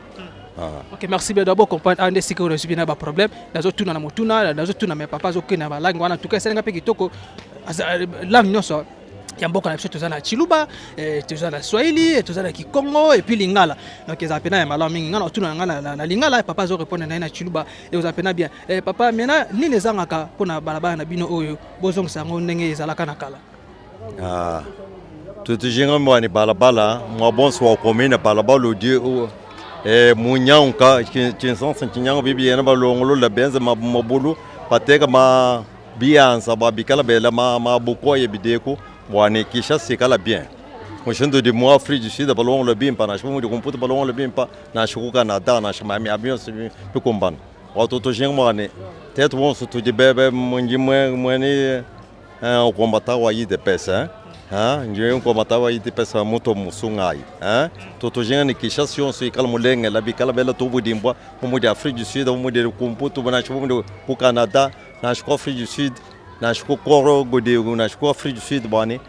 Speaker 3: Ah.
Speaker 1: Ok, merci bien d'abord comprendre ande sika oyo nazwi na ba problème nazotuna na motuna nazotuna mais papa azokende na balangue wana tuka esalinga mpe kitoko langue nyonso ya mboka na biso toza na chiluba eh, toza na swahili eh, toza na kikongo et puis lingala donc ezala mpena ya malamu mingi ngai natuna na ngai na lingala papa azo répondre na ye na chiluba ekozala mpena bien eh, papa mena nini ezangaka mpona balabala na bino oyo bozongisa yango ndenge ezalaka na kala
Speaker 3: ah. tutujinga mwani balabala mwa bonso wa komina balabala udi eh, munyanguka tshinsansa tshinyangu bibi yena balongolola benze mabulu bateka ma bianza bua bikala bela ma mabukoye bideku bua ne Kinshasa ikala bien mushindu udi mu Afrique du Sud balongolola bimpa nansha bu mudi ku Mputu balongolola bimpa nansha ku Canada nansha miaba yonso bikumbana bua tutujinga bua ne tetu bonso tudi bebe ndi muene combattant wa UDPS hein ndi combattant wa UDPS mutu musungayi hein tutujinga ne Kinshasa yonso ikala mulengela bikala bela tubudimbua bu mudi Afrique du Sud bu mudi ku Mputu nansha bu mudi ku Canada nansha ku Afrique du Sud nansha ku Koro kudi nansha ku Afrique du Sud bua ne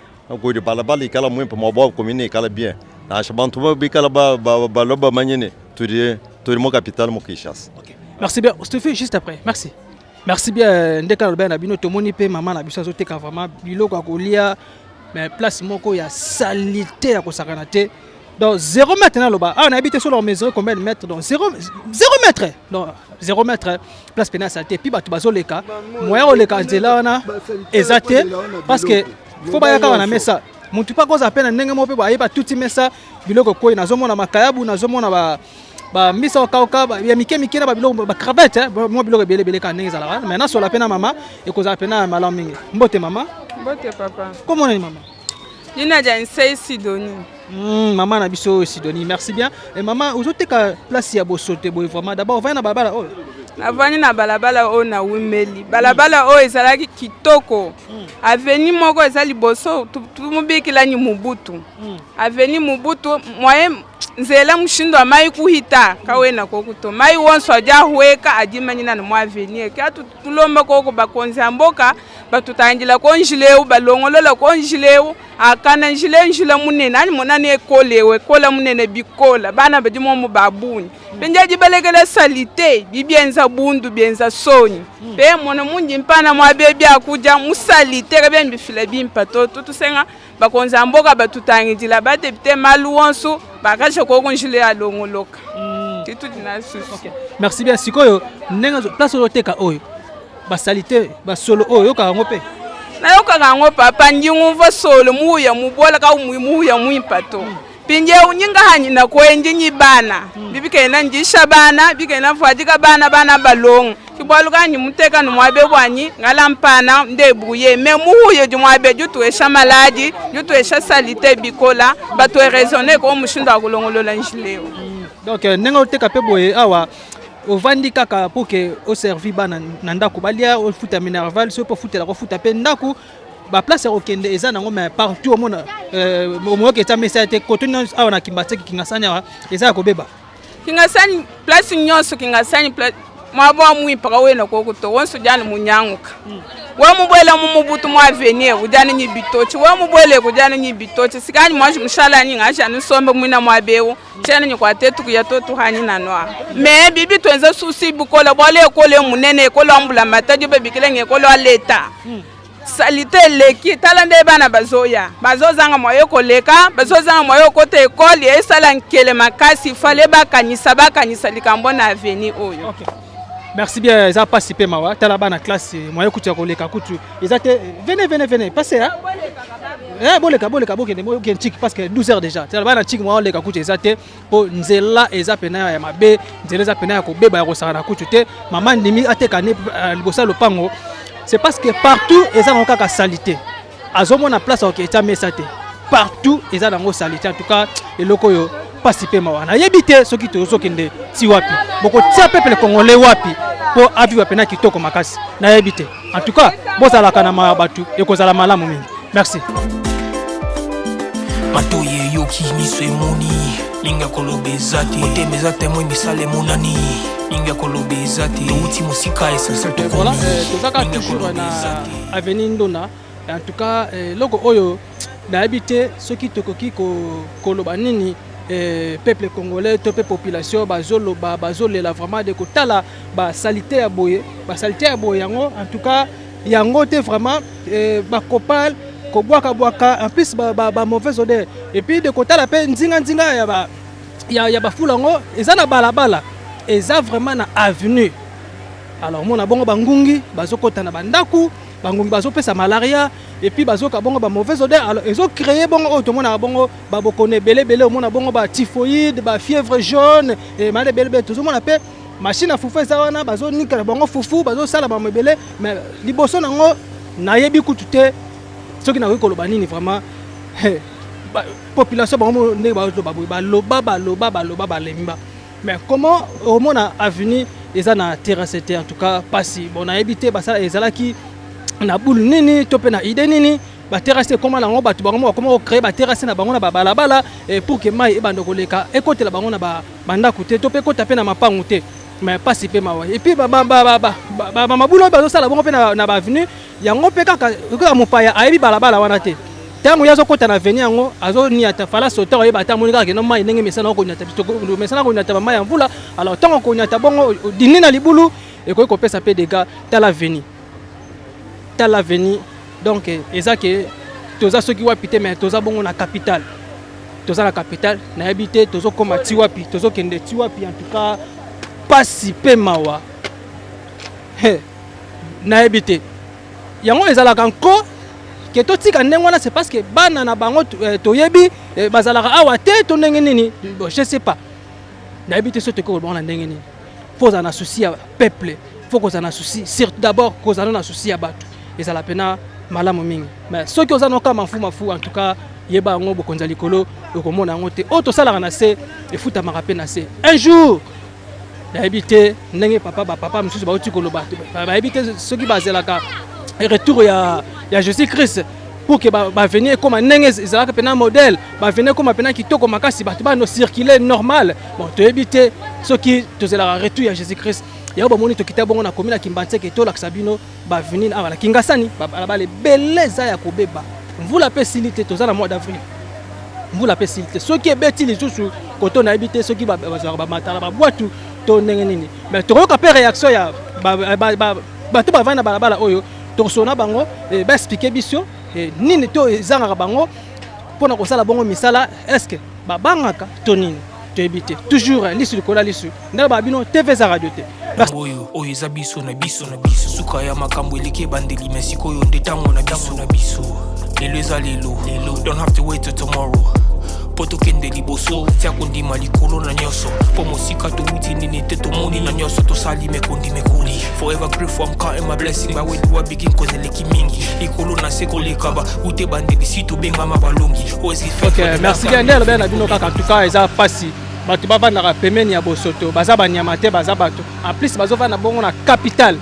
Speaker 3: kudi balabala ikala muimpe muaba wa commune ikala bien nansha bantu bikala balua bamanye ne tudi tudi mu capitale mu Kinshasa.
Speaker 1: Okay. Merci bien. Je te fais juste après. Merci. Merci bien ndeka na na bino tomoni pe mama na biso azoteka vraiment biloko ya kolia mais place moko ya salite ya kosakana te. Donc 0 mètre naloba awa nayebi te soki mesure combien de mètres donc 0 0 mètre donc 0 mètre place pena ya salite puis bato bazoleka moyen koleka nzela wana eza te parce que fo baya kaka na mesa motu mpe akozala mpe na ndenge moko mpe bayeba tuti mesa biloko ekwei nazomona makayabu nazomona ba bambisa okauka ya mike mike na babiloko bacravate mwa biloko ebele ebele kaka ndenge ezalaka mai nasola mpe na mama ekozala mpe na malamu mingi mbote mama
Speaker 12: mbote papa
Speaker 1: komonani mama
Speaker 12: Lina dia nsei Sidonie.
Speaker 1: Mama na biso Sidonie, merci bien. Et mama, ozoteka place ya bosote boye vraiment. D'abord, ovandi na balabala oyo.
Speaker 12: Navandi na balabala oyo na wumeli. Balabala oyo ezalaki kitoko. Avenue moko eza liboso tumubikilani Mubutu. Avenue Mubutu moyen nzela mushindu wa mai kuhita kawena kokuto mai wonso adi ahueka adi manyina na mu avenue ke atu tulomba koko bakonzi ya mboka batutangila ko njila eu balongolola ko njila eu akana njila njila munene anyi mona ne ekole eu ekola munene bikola bana badi momu ba bungi mpe ndi balekela salite bibienza bundu bienza sonyi mpe mona mundi mpana muabe biakudia mu salite kabia mbifila bimpa to tutusenga bakonzi ya mboka batutangidila badepute malu wonso bakaja koko njila ya longoloka titudi na susu
Speaker 1: okay. Merci bien sikoyo ndenge place ozoteka oyo basalite basolo oyo oyokaka yango mpe
Speaker 12: nayokaka yango papa ndingumva solo muya mubola ka muya mwimpa to mpindieu nyingahanyi nakwendi nyi bana bibikena ndisha bana bikena mvuadika bana bana balonga kibwalu kanyi muteka numwabe bwanyi ngala mpana ndebuye me muhuye jumwabe jutuesha maladi jutuesha salite bikola bato raisonne ko mushindu akulongolola njileo
Speaker 1: donc ndenge oteka mpe boye awa ovandi kaka pour que oservi bana na ndako balia ofuta minerval soki mpe ofutela kofuta mpe ndako baplace ya kokende eza nango mais partout omona omoyoki eza mesa te koto nyonso awa na kimbanseke kingasani awa eza ya kobeba
Speaker 12: kingasani place nyonso kingasani mwaba wa mwimpa kawena kokuto wonso ujani munyanguka we mubwela mu mubutu mu avenir ujani nyi bitochi we mubwele kujani nyi bitochi sikani mwaji mushala nyi ngaja nisombe mwina mwabewu chena nyi kwate tukuya to tuhani na noa me bibi twenza susi bukola bwale ekole munene ekolo ambula matadi bebikile ngekolo aleta salite eleki tala nde bana bazoya bazozanga mwaye koleka bazozanga mwaye okota ekole esala nkele makasi fale bakanisa bakanisa likambo na avenir oyo
Speaker 1: okay. Merci bien eza pasi mpe mawa tala bana classe moyen kutu ya koleka kutu eza te venez venez venez passe hein eh boleka boleka bokende bokende chiki parce que 12 heures déjà tala bana chiki moyen oleka kutu eza te mpo nzela eza pena ya mabe nzela eza pena ya kobeba ya kosakana kutu te mama ndimi ateka ne liboso ya lopango c'est parce que partout eza nango kaka salite azomona place akoki etya mesa te partout eza nango salite en tout cas eloko oyo mpasi mpe mawa nayebi te soki tozokende ti wapi bokotia peuple congolais wapi mpo aviva mpena kitoko makasi nayebi te en tout cas bozalaka na mawa bato ekozala malamu mingi merci
Speaker 7: matoyi eyoki miso emoni mingi ya koloba eza te motema eza temoin misala emonani mingi ya koloba eza te touti mosika essentiel
Speaker 1: Voilà, tozaka toujours na avenue Ndona. En tout cas eloko oyo nayebi te soki tokoki koloba nini. Peuple congolais to mpe population bazoloba, bazolela vraiment de kotala basalite ya boye, basalite ya boye yango. En tout cas yango te vraiment, bakopal kobwakabwaka, en plus ba mauvaise odeur. Et puis de kotala mpe nzinga-nzinga ya bafulu yango eza na balabala, eza vraiment na avenue. Alors mona bongo bangungi bazokɔta na bandako, bangungi bazopesa malaria et puis bazoka bongo bamauvaise odeur. Alors ezocréer bongo oyo tomonaka bongo babokono ebele ebele, omona bongo batyphoïde, bafièvre jaune, malade ebele ebele. Tozomona mpe machine ya fufu eza wana, bazonikela bango fufu, bazosala bango ebele. Mais liboso nango nayebi kutu te soki nakoki koloba nini vraiment. Population bango ndenge bazoloba boye, baloba, baloba, baloba, balemba. Mais comment omona avenue eza na terrasse te? En tout cas pasi. Bon, nayebi te basala ezalaki na bule nini to mpe na idée nini. Baterrasse ekóma nango, bato bango bakóma kocréer baterrasse na bango na babalabala pour que mai ebanda koleka, ekotela bango na bandako te to mpe ekota mpe na mapangu te. Mais pasi mpe mawa. Et puis bamabulu oyo bazosala bongo mpe na baavenue yango mpe kaka kaka mopaya ayebi balabala wana te. Ntango ye azokɔta na avenue yango, azoniata fala soter, oyeba ata amoni kaka keno mai ndenge mesana okoniata, mesana koniata bamai ya mvula. Alors ntango koniata bongo dindi na libulu, ekoki kopesa mpe dégâts. Tala avenue, tala avenue. Donc eza ke toza soki wapi te, mais toza bongo na capitale, toza na capitale. Nayebi te tozokóma ti wapi, tozokende ti wapi. En tout cas pasi mpe mawa. Nayebi te yango ezalaka nko ke totika ndenge wana. C'est parce que bana na bango toyebi bazalaka awa te to ndenge nini? Bon, je sais pas, nayebi te so tokoki koloba na ndenge nini. Faut ozala na souci ya peuple, faut kozala na souci, surtout d'abord kozala na souci ya bato, ezala mpena malamu mingi. Mais soki oza noka mafu mafu, en tout cas yeba yango, bokonzi ya likolo okomona yango te. Oyo tosalaka na se efutamaka mpe na se un jour. Nayebi te ndenge papa, bapapa mosusu bauti koloba, bayebi te soki bazelaka retour ya Jésus Christ pour que baavenue ekóma ndenge ezalaka mpena modèle, baavenue ekóma mpena kitoko makasi, bato bano circule normal. Bon, toyebi te soki tozelaka retour ya Jésus Christ. Yango bomoni tokita bongo na komi na Kimbanseke, tolakisa bino baavenue awa na Kingasani. Babalabala ebele eza ya kobeba. Mvula mpe esili te, toza na mois d'avril, mvula mpe esili te. Soki ebeti lisusu koto, nayebi te soki bazwaka bamatala babwatu to ndenge nini. Mais tokoyoka mpe réaction ya bato bavandi na balabala oyo. Tokosona bango, baexpliquer biso nini to ezangaka bango mpona kosala bongo misala. Est-ce babangaka to nini? Toyebi te. Toujours lisu likolo ya lisu, ndenge babino TV eza radio te.
Speaker 7: Oyo oyo eza biso na biso na biso. Suka ya makambo eleki ebandeli, me sikoyo nde ntango na biso na biso. Lelo eza lelo lelo, don't have to wait till tomorrow mpo tokende liboso. Tia kondima likolo na nyonso, mpo mosika towuti nini te, tomoni na nyonso tosali mekondi mekoli. Forever grateful, I'm counting my blessing. But where do I begin? Cause eleki mingi likolo na se koleka ba ute bandeli si tobengama balongi.
Speaker 1: Ok, merci bien. Nde alobela na bino kaka. En tout cas eza pasi, bato bavandaka pembeni ya bosoto, baza banyama te, baza bato. En plus bazovanda bongo na capitale.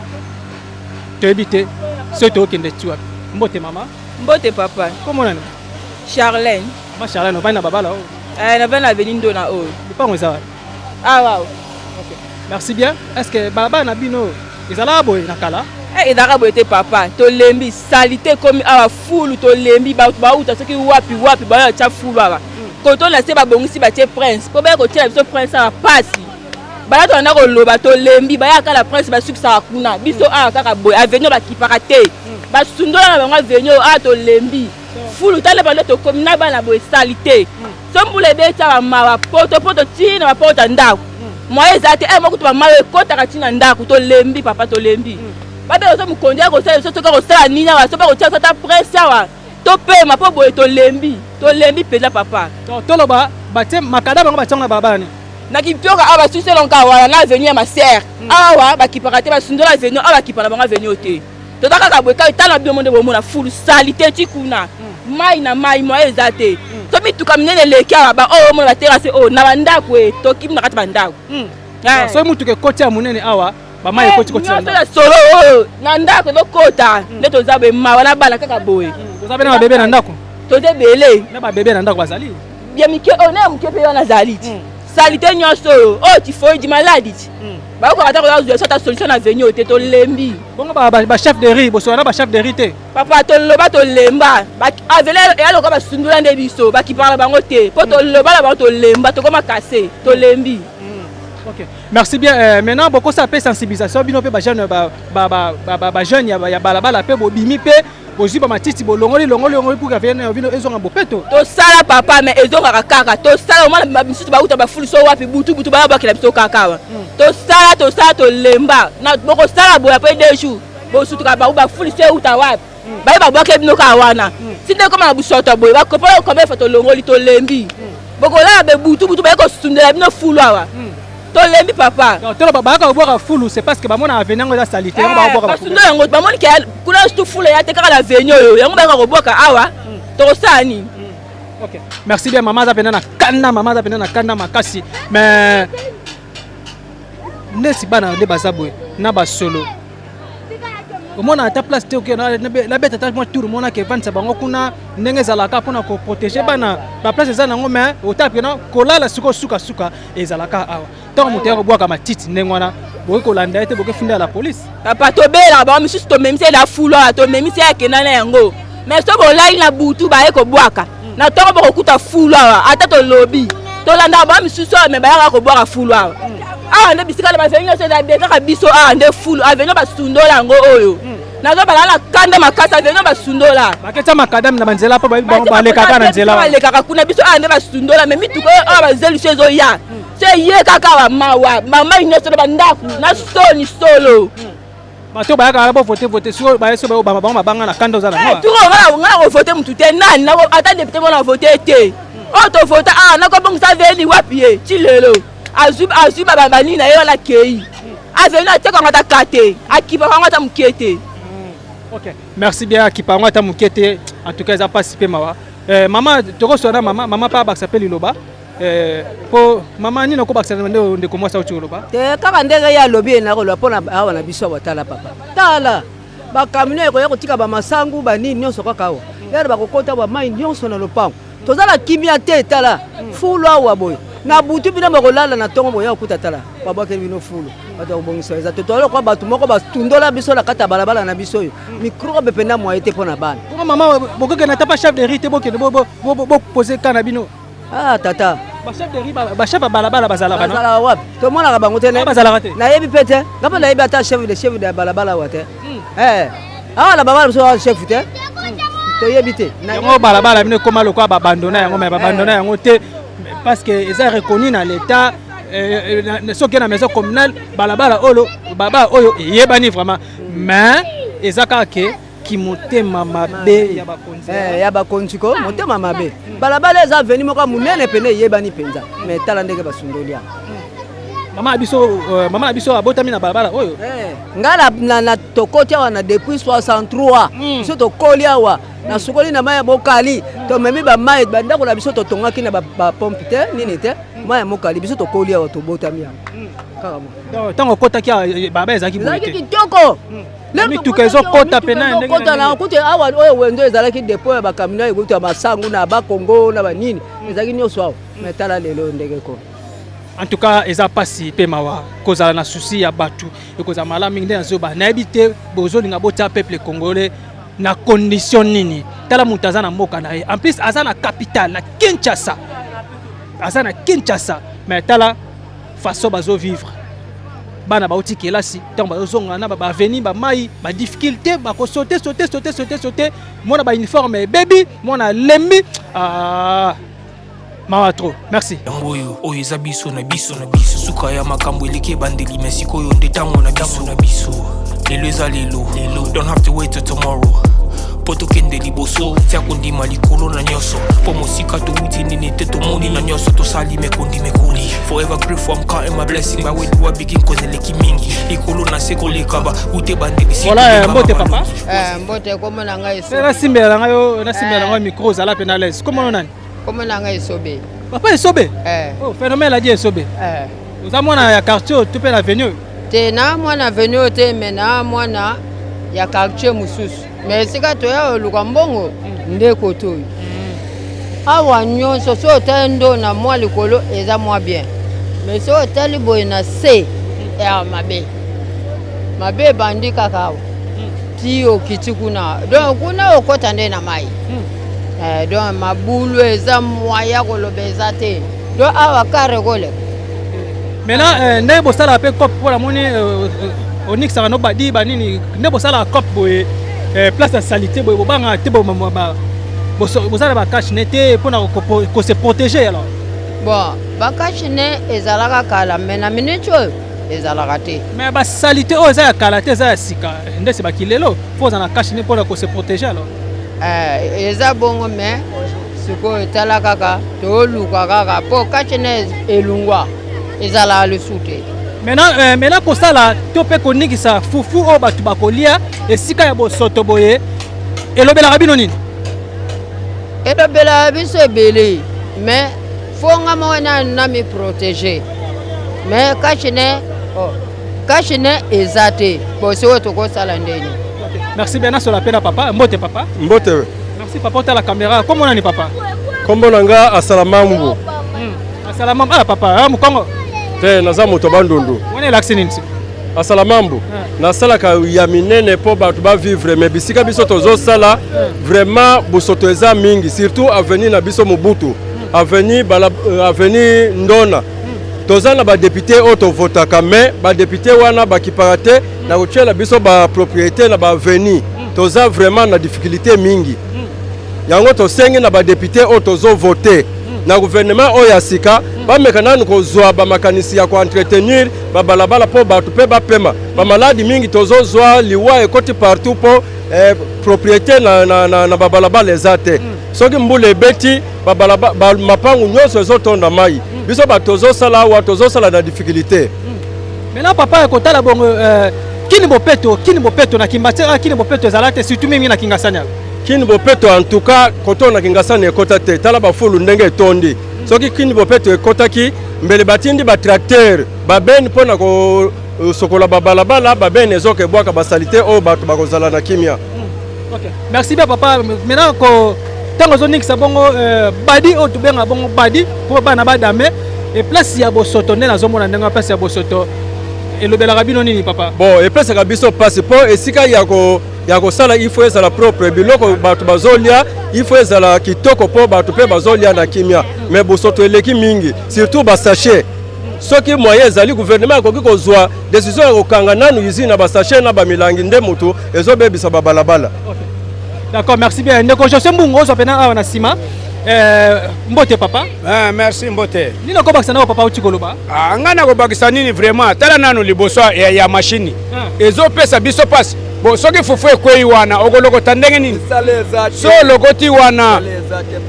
Speaker 1: Toyebi te soki tokokende ti wapi. Mbote mama.
Speaker 12: Mbote papa.
Speaker 1: Komona nani?
Speaker 12: Charlène.
Speaker 1: Mama Charlène, ovandi na babala oyo?
Speaker 12: Eh, navandi na avenue Ndona oyo.
Speaker 1: Lupango eza wapi?
Speaker 12: Awa.
Speaker 1: Ok, merci bien. Est ce que balabala na bino ezalaka boye na kala?
Speaker 12: Eh, ezalaka boye te papa. Tolembi saleté, ekomi awa fulu. Tolembi, bato bauta soki wapi wapi, baya tia fulu awa. Koto na se babongisi, batie prince mpo baya kotiela biso prince awa. Pasi baya, tolanda koloba, tolembi. Baya kala prince, basukisaka kuna. Biso awa kaka boye, avenue bakipaka te, basundola na bango avenue oyo awa. Tolembi fulu, tala bando tokomi na bana boye, saleté. So mbula ebeti awa, mawa, potopoto ntina bapota ndako, moyen eza te. Moko to bamayo ekɔtaka ntina ndako. Tolembi papa, tolembi. Babela so mokonzi ya kosala biso, soki akosala nini awa, so bakotia so ata prince awa, topema, mpo boye tolembi, tolembi mpenza papa.
Speaker 1: Toloba batie makada bango, batiango na balabala nini?
Speaker 12: Na Kipioka awa, basuselonka wana na avenue ya Masere awa. Bakipaka te, basundola avenue awa, bakipa na bango avenue te. Toza kaka boye kaka. Tala bino nde bomona fulu, saleté ti kuna, mai na mai, moyen eza te. So mituka minene eleki awa, baoyo omona baterrasse oyo na bandako e tokimi na kati bandako.
Speaker 1: Soki mutuka ekoti ya monene awa, bamai ekoti koti.
Speaker 12: Nyonso ya solo oyo na ndako ezokota. Nde toza boye, mawa na bana kaka boye.
Speaker 1: Toza mpe na babebe na ndako.
Speaker 12: Toza ebele.
Speaker 1: Na babebe na ndako bazali.
Speaker 12: Ya mike oyo na ya moke mpe wana azali ti.
Speaker 13: Basalite nyonso oyo oyo tifoidi maladi ti bakoka ata koya kozwa ata solution na avenue oyo te, tolembi.
Speaker 1: Bongo bachef de rue, bosola na bachef de rue te?
Speaker 13: Papa, toloba, tolemba. Avenue eya lokola basundula nde biso bakipaka na bango te, mpo toloba na bango, tolemba, tokoma kase, tolembi.
Speaker 1: Ok, merci bien. Maintenant bokosala mpe sensibilisation bino mpe bajeune bajeune ya balabala mpe bobimi mpe bozwi bamatiti, bolongoli longoli longoli pour avenue bino ezonga bopeto.
Speaker 13: Tosala papa, mais ezongaka kaka. Tosala, omona misusu bauta bafulu so wapi, butu butu baya bwakela biso kaka awa. Tosala, tosala, tolemba. Bokosala boye, après 2 jours bosutuka bango bafulu so euta wapi, baye babwake bino kaka wana. Si nde ekoma na busoto boye, bakopa combien fois tolongoli, tolembi. Bokolala be butu butu, baye kosundela bino fulu awa. Tolembi papa.
Speaker 1: Tolo bayaka kobwaka fulu, c'est parce que bamona avenue yango eza salité, yango bakobwaka.
Speaker 13: Basundo yango, bamoni ke kuna surtout fulu eya te, kaka na avenue oyo, yango bayaka kobwaka awa. Tokosala nini?
Speaker 1: Ok, merci bien. Mama aza pena na kanda, mama aza pena na kanda makasi. Mais nesi bana nde baza boye na basolo, omona ata place te. Oke nabeta ata mwa tour, omonaka evandisa bango kuna ndenge ezalaka mpona koprotéger bana. Baplace eza nango, mais otala mpena kolala sikoyo, sukasuka ezalaka awa. Ntango moto ya kobwaka matiti ndenge wana, bokoki kolanda ye te, bokoki funda ya la police.
Speaker 13: Papa, tobelaka bango misusu, tomemisi ye na fulu awa, tomemisi ye, akenda na yango. Mais so bolali na butu, baye kobwaka na ntongo, bokokuta fulu awa. Ata tolobi, tolandaka bango misusu awa, mais bayaka kobwaka fulu awa. Awa nde bisika na baavenue nyonso eza bien, kaka biso awa nde fulu. Avenue basundola yango oyo, nazobala na kanda makasi. Avenue basundola.
Speaker 1: Baketia macadam na banzela mpo bayebi bango balekaka na nzela wana.
Speaker 13: Balekaka kuna. Biso awa nde basundola, mais mituka oyo awa bazelu so ezoya so eye kaka awa, mawa, mamai nyonso na bandako na soni solo.
Speaker 1: Bato bayaka wana bovote vote, sikoyo baye so bayobama bango mabanga na kanda oza na.
Speaker 13: Turo nga na kovote mutu te. Nani ata député mona vote te. Oyo tovota awa nakobongisa avenue wapi? Ye ti lelo azwi banini na ye wana, akei avenue, atiaka ata ka te, akipaka yango ata moke te.
Speaker 1: Ok, merci bien. Akipa yango ata moke te. En tout cas eza mpasi mpe mawa. Mama, tokoswana mama, mama mpe abakisa mpe liloba po mama nini okobakisa nde ndeko mwasi auti koloba?
Speaker 14: Te, kaka ndenge ye alobi, ye nakoloba mpona awa na biso awa. Tala papa, tala bacamion ekoya kotika bamasangu banini nyonso kaka awa. Yare bakokota bamai nyonso na lopango, toza na kimia te. Tala fulu awa boye na butu, bino bakolala na ntongo boya kokuta, tala babwakeli bino fulu. Bato ya kobongisa eza te. Toza lokwa bato moko batundola biso na kati ya balabala na biso oyo, microbe mpenza moye te mpo na bana.
Speaker 1: Bongo mama, bokokende ata pa chef de rue te, bokende bopose ka na bino?
Speaker 14: Ah tata.
Speaker 1: Bachef de rue, bachef ya balabala bazalaka?
Speaker 14: Bazalaka wapi? Tomonaka bango te.
Speaker 1: Bazalaka te?
Speaker 14: Nayebi mpe te. Nga mpe nayebi ata chef de chef de balabala awa te. Awa na balabala biso awa, chef te, toyebi te.
Speaker 1: Yango balabala bino ekóma lokola babandona yango, mais babandona yango te, parce que eza reconnu na l'état. Soki na maison communale, balabala oyo, balabala oyo eyebani vraiment, mais eza kaka ke kimotema mabe ya bakonzi.
Speaker 14: Ya bakonzi ko motema mabe. Balabala eza avenue moko ya monene pene, eyebani mpenza, mais tala ndenge basundoli yango.
Speaker 1: Mama na biso abotami na balabala oyo.
Speaker 14: Ngai na tokoti awa na depuis 63. Biso tokoli awa, nasukoli na mai ya mokali, tomemi bamai bandako na biso, totongaki na bapompe te, nini te, mai ya mokali. Biso tokoli awa, tobotami awa kaka mo.
Speaker 1: Ntango okotaki awa, balabala ezalaki boye
Speaker 14: ezalaki
Speaker 1: te?
Speaker 14: Kitoko.
Speaker 1: Mituka ezokota pena ndenge na
Speaker 14: Ezokota na
Speaker 1: ndenge.
Speaker 14: kutu awa. Oyo wenze ezalaki dépôt ya bacamion, ekutu ya masangu na bakongo na banini, ezalaki nyonso awa. Mais tala lelo ndenge ko.
Speaker 1: En tout cas eza mpasi mpe mawa. Kozala na souci ya bato ekozala malamu mingi. Nde nazoba, nayebi te bozolinga botia peuple congolais na condition nini. Tala moto aza na mboka na ye, en plus aza na capitale, na Kinshasa, aza na Kinshasa, mais tala façon bazovivre. Bana bauti kelasi, ntango bazozonga na baavenue, bamai, badifficulté, bakosaute saute saute saute saute, mwana bauniforme ebebi, mwana alembi. Ah, mawa trop. Merci.
Speaker 7: Yango oyo, oyo eza biso na biso na biso. Suka ya makambo eleki ebandeli, mais sikoyo nde ntango na biso na biso. Lelo eza lelo lelo, don't have to wait till tomorrow mpo tokende liboso. Tia kondima likolo na nyonso, mpo mosika towuti nini te, tomoni na nyonso tosali mekondi mekoli. Forever grateful, I'm counting my blessing. By where do I begin? Cause eleki mingi likolo na se koleka ba ute bandeli.
Speaker 1: Voilà, mbote papa.
Speaker 15: Mbote, kombo na ngai
Speaker 1: Esobe. Nasimbela na ngai yo, nasimbela na ngai micro, ozala mpe na l'aise. Kombo nani?
Speaker 15: Kombo na ngai Esobe.
Speaker 1: Papa Esobe.
Speaker 15: Eh.
Speaker 1: Oh, phénomène adi Esobe.
Speaker 15: Eh.
Speaker 1: Oza mwana ya quartier oyo to mpe na avenue oyo?
Speaker 15: Te, na mwana avenue oyo te, mais na mwana ya quartier mosusu. Mais esika toya koluka mbongo nde kote oyo. Awa nyonso so otali ndo na mwa likolo eza mwa bien. Mais soki otali boye na se ya mabe mabe ebandi kaka awa ti okiti kuna, donc kuna okota nde na mai. Eh, donc mabulu eza moya koloba eza te, donc awa kare koleka.
Speaker 1: Maintenant ndenge bosalaka mpe cope, mpo namoni onikisaka no badi banini, nde bosalaka cope boye, place ya salité boye, bobangaka te bosala bacache-nez te mpona kose protéger alors?
Speaker 15: Bon, bacache-nez ezalaka kala, mais na minute oyo ezalaka te.
Speaker 1: Mais basalité oyo eza ya kala te, eza ya sika nde se baki lelo, fo oza na cache-nez mpona kose protéger alors.
Speaker 15: Eh, eza bongo, mais sikoyo tala kaka, toluka kaka mpo cache-nez elungwa, ezalaka lisusu te.
Speaker 1: Maintenant kosala to mpe konikisa fufu oyo bato bakolia esika ya bosoto boye, elobelaka bino nini?
Speaker 15: Elobelaka biso ebele, mais fo nga moko nanu na mi protéger, mais cache-nez, oh, cache-nez eza te. Bon, sikoyo tokosala ndeni?
Speaker 1: Merci bien. Nasola mpe na papa. Mbote papa.
Speaker 16: Mbote.
Speaker 1: Merci papa. Otala caméra, kombo nani papa?
Speaker 16: Kombo na nga Asala Mambu.
Speaker 1: Asala Mambu. Ala papa, ah, mokongo?
Speaker 16: Te, naza moto Bandundu.
Speaker 1: Wana elakisi nini?
Speaker 16: Asala Mambu, nasalaka ya minene mpo bato bavivre, mais bisika biso tozosala, vraiment bosoto eza mingi, surtout avenue na biso Mobutu, avenue bala, avenue Ndona. Toza na badéputé oyo tovotaka, mais badéputé wana bakipaka te na kotiela biso bapropriété na baavenue. Toza vraiment na difficulté mingi. Yango tosengi na badéputé oyo tozovote na gouvernement oyo ya sika, bameka nanu kozwa bamakanisi ya koentretenir babalabala mpo bato mpe bapema. Bamaladi mingi tozozwa, liwa ekoti partout mpo propriété na babalabala eza te. Soki mbula ebeti, mapangu nyonso ezotonda mai. Biso bato tozosala awa, tozosala na difficulté.
Speaker 1: Maintenant papa, ekotala bongo, kini bopeto, kini bopeto na Kimbanseke, kini bopeto ezala te, surtout mingi na Kingasani awa.
Speaker 16: Kini bopeto, en tout cas koto na Kingasani ekota te. Tala bafulu ndenge etondi. Soki kini bopeto ekotaki, mbele batindi batracteur, babene mpo na kosokola babalabala, babene ezoka ebwaka basaleté oyo, bato bakozala na kimia.
Speaker 1: Ok, merci bien papa. Maintenant ko ntango ozoningisa bongo badi oyo tobenga bongo badi mpo bana badame e place ya bosoto, nde nazomona ndenge place ya bosoto, elobelaka bino nini papa?
Speaker 16: Bon, epesaka biso mpasi mpo esika ya kosala, il faut ezala propre. Biloko bato bazolia, il faut ezala kitoko mpo bato mpe bazolia na kimia. Mais bosoto eleki mingi, surtout basachet. Soki moyen ezali, gouvernement akoki kozwa décision ya kokanga nanu usine na basachet na bamilangi, nde moto ezobebisa babalabala.
Speaker 1: D'accord, merci bien ndeko José Mbungu. Ozwa mpena awa na nsima. Mbote papa.
Speaker 17: Ah, merci, mbote.
Speaker 1: Nini okobakisa na papa uti koloba?
Speaker 17: Ah, ngai nakobakisa nini? Vraiment, tala nanu liboso ya mashini, ezopesa biso mpasi. Bon, soki fufu ekwei wana, okolokota ndenge nini? So olokoti wana,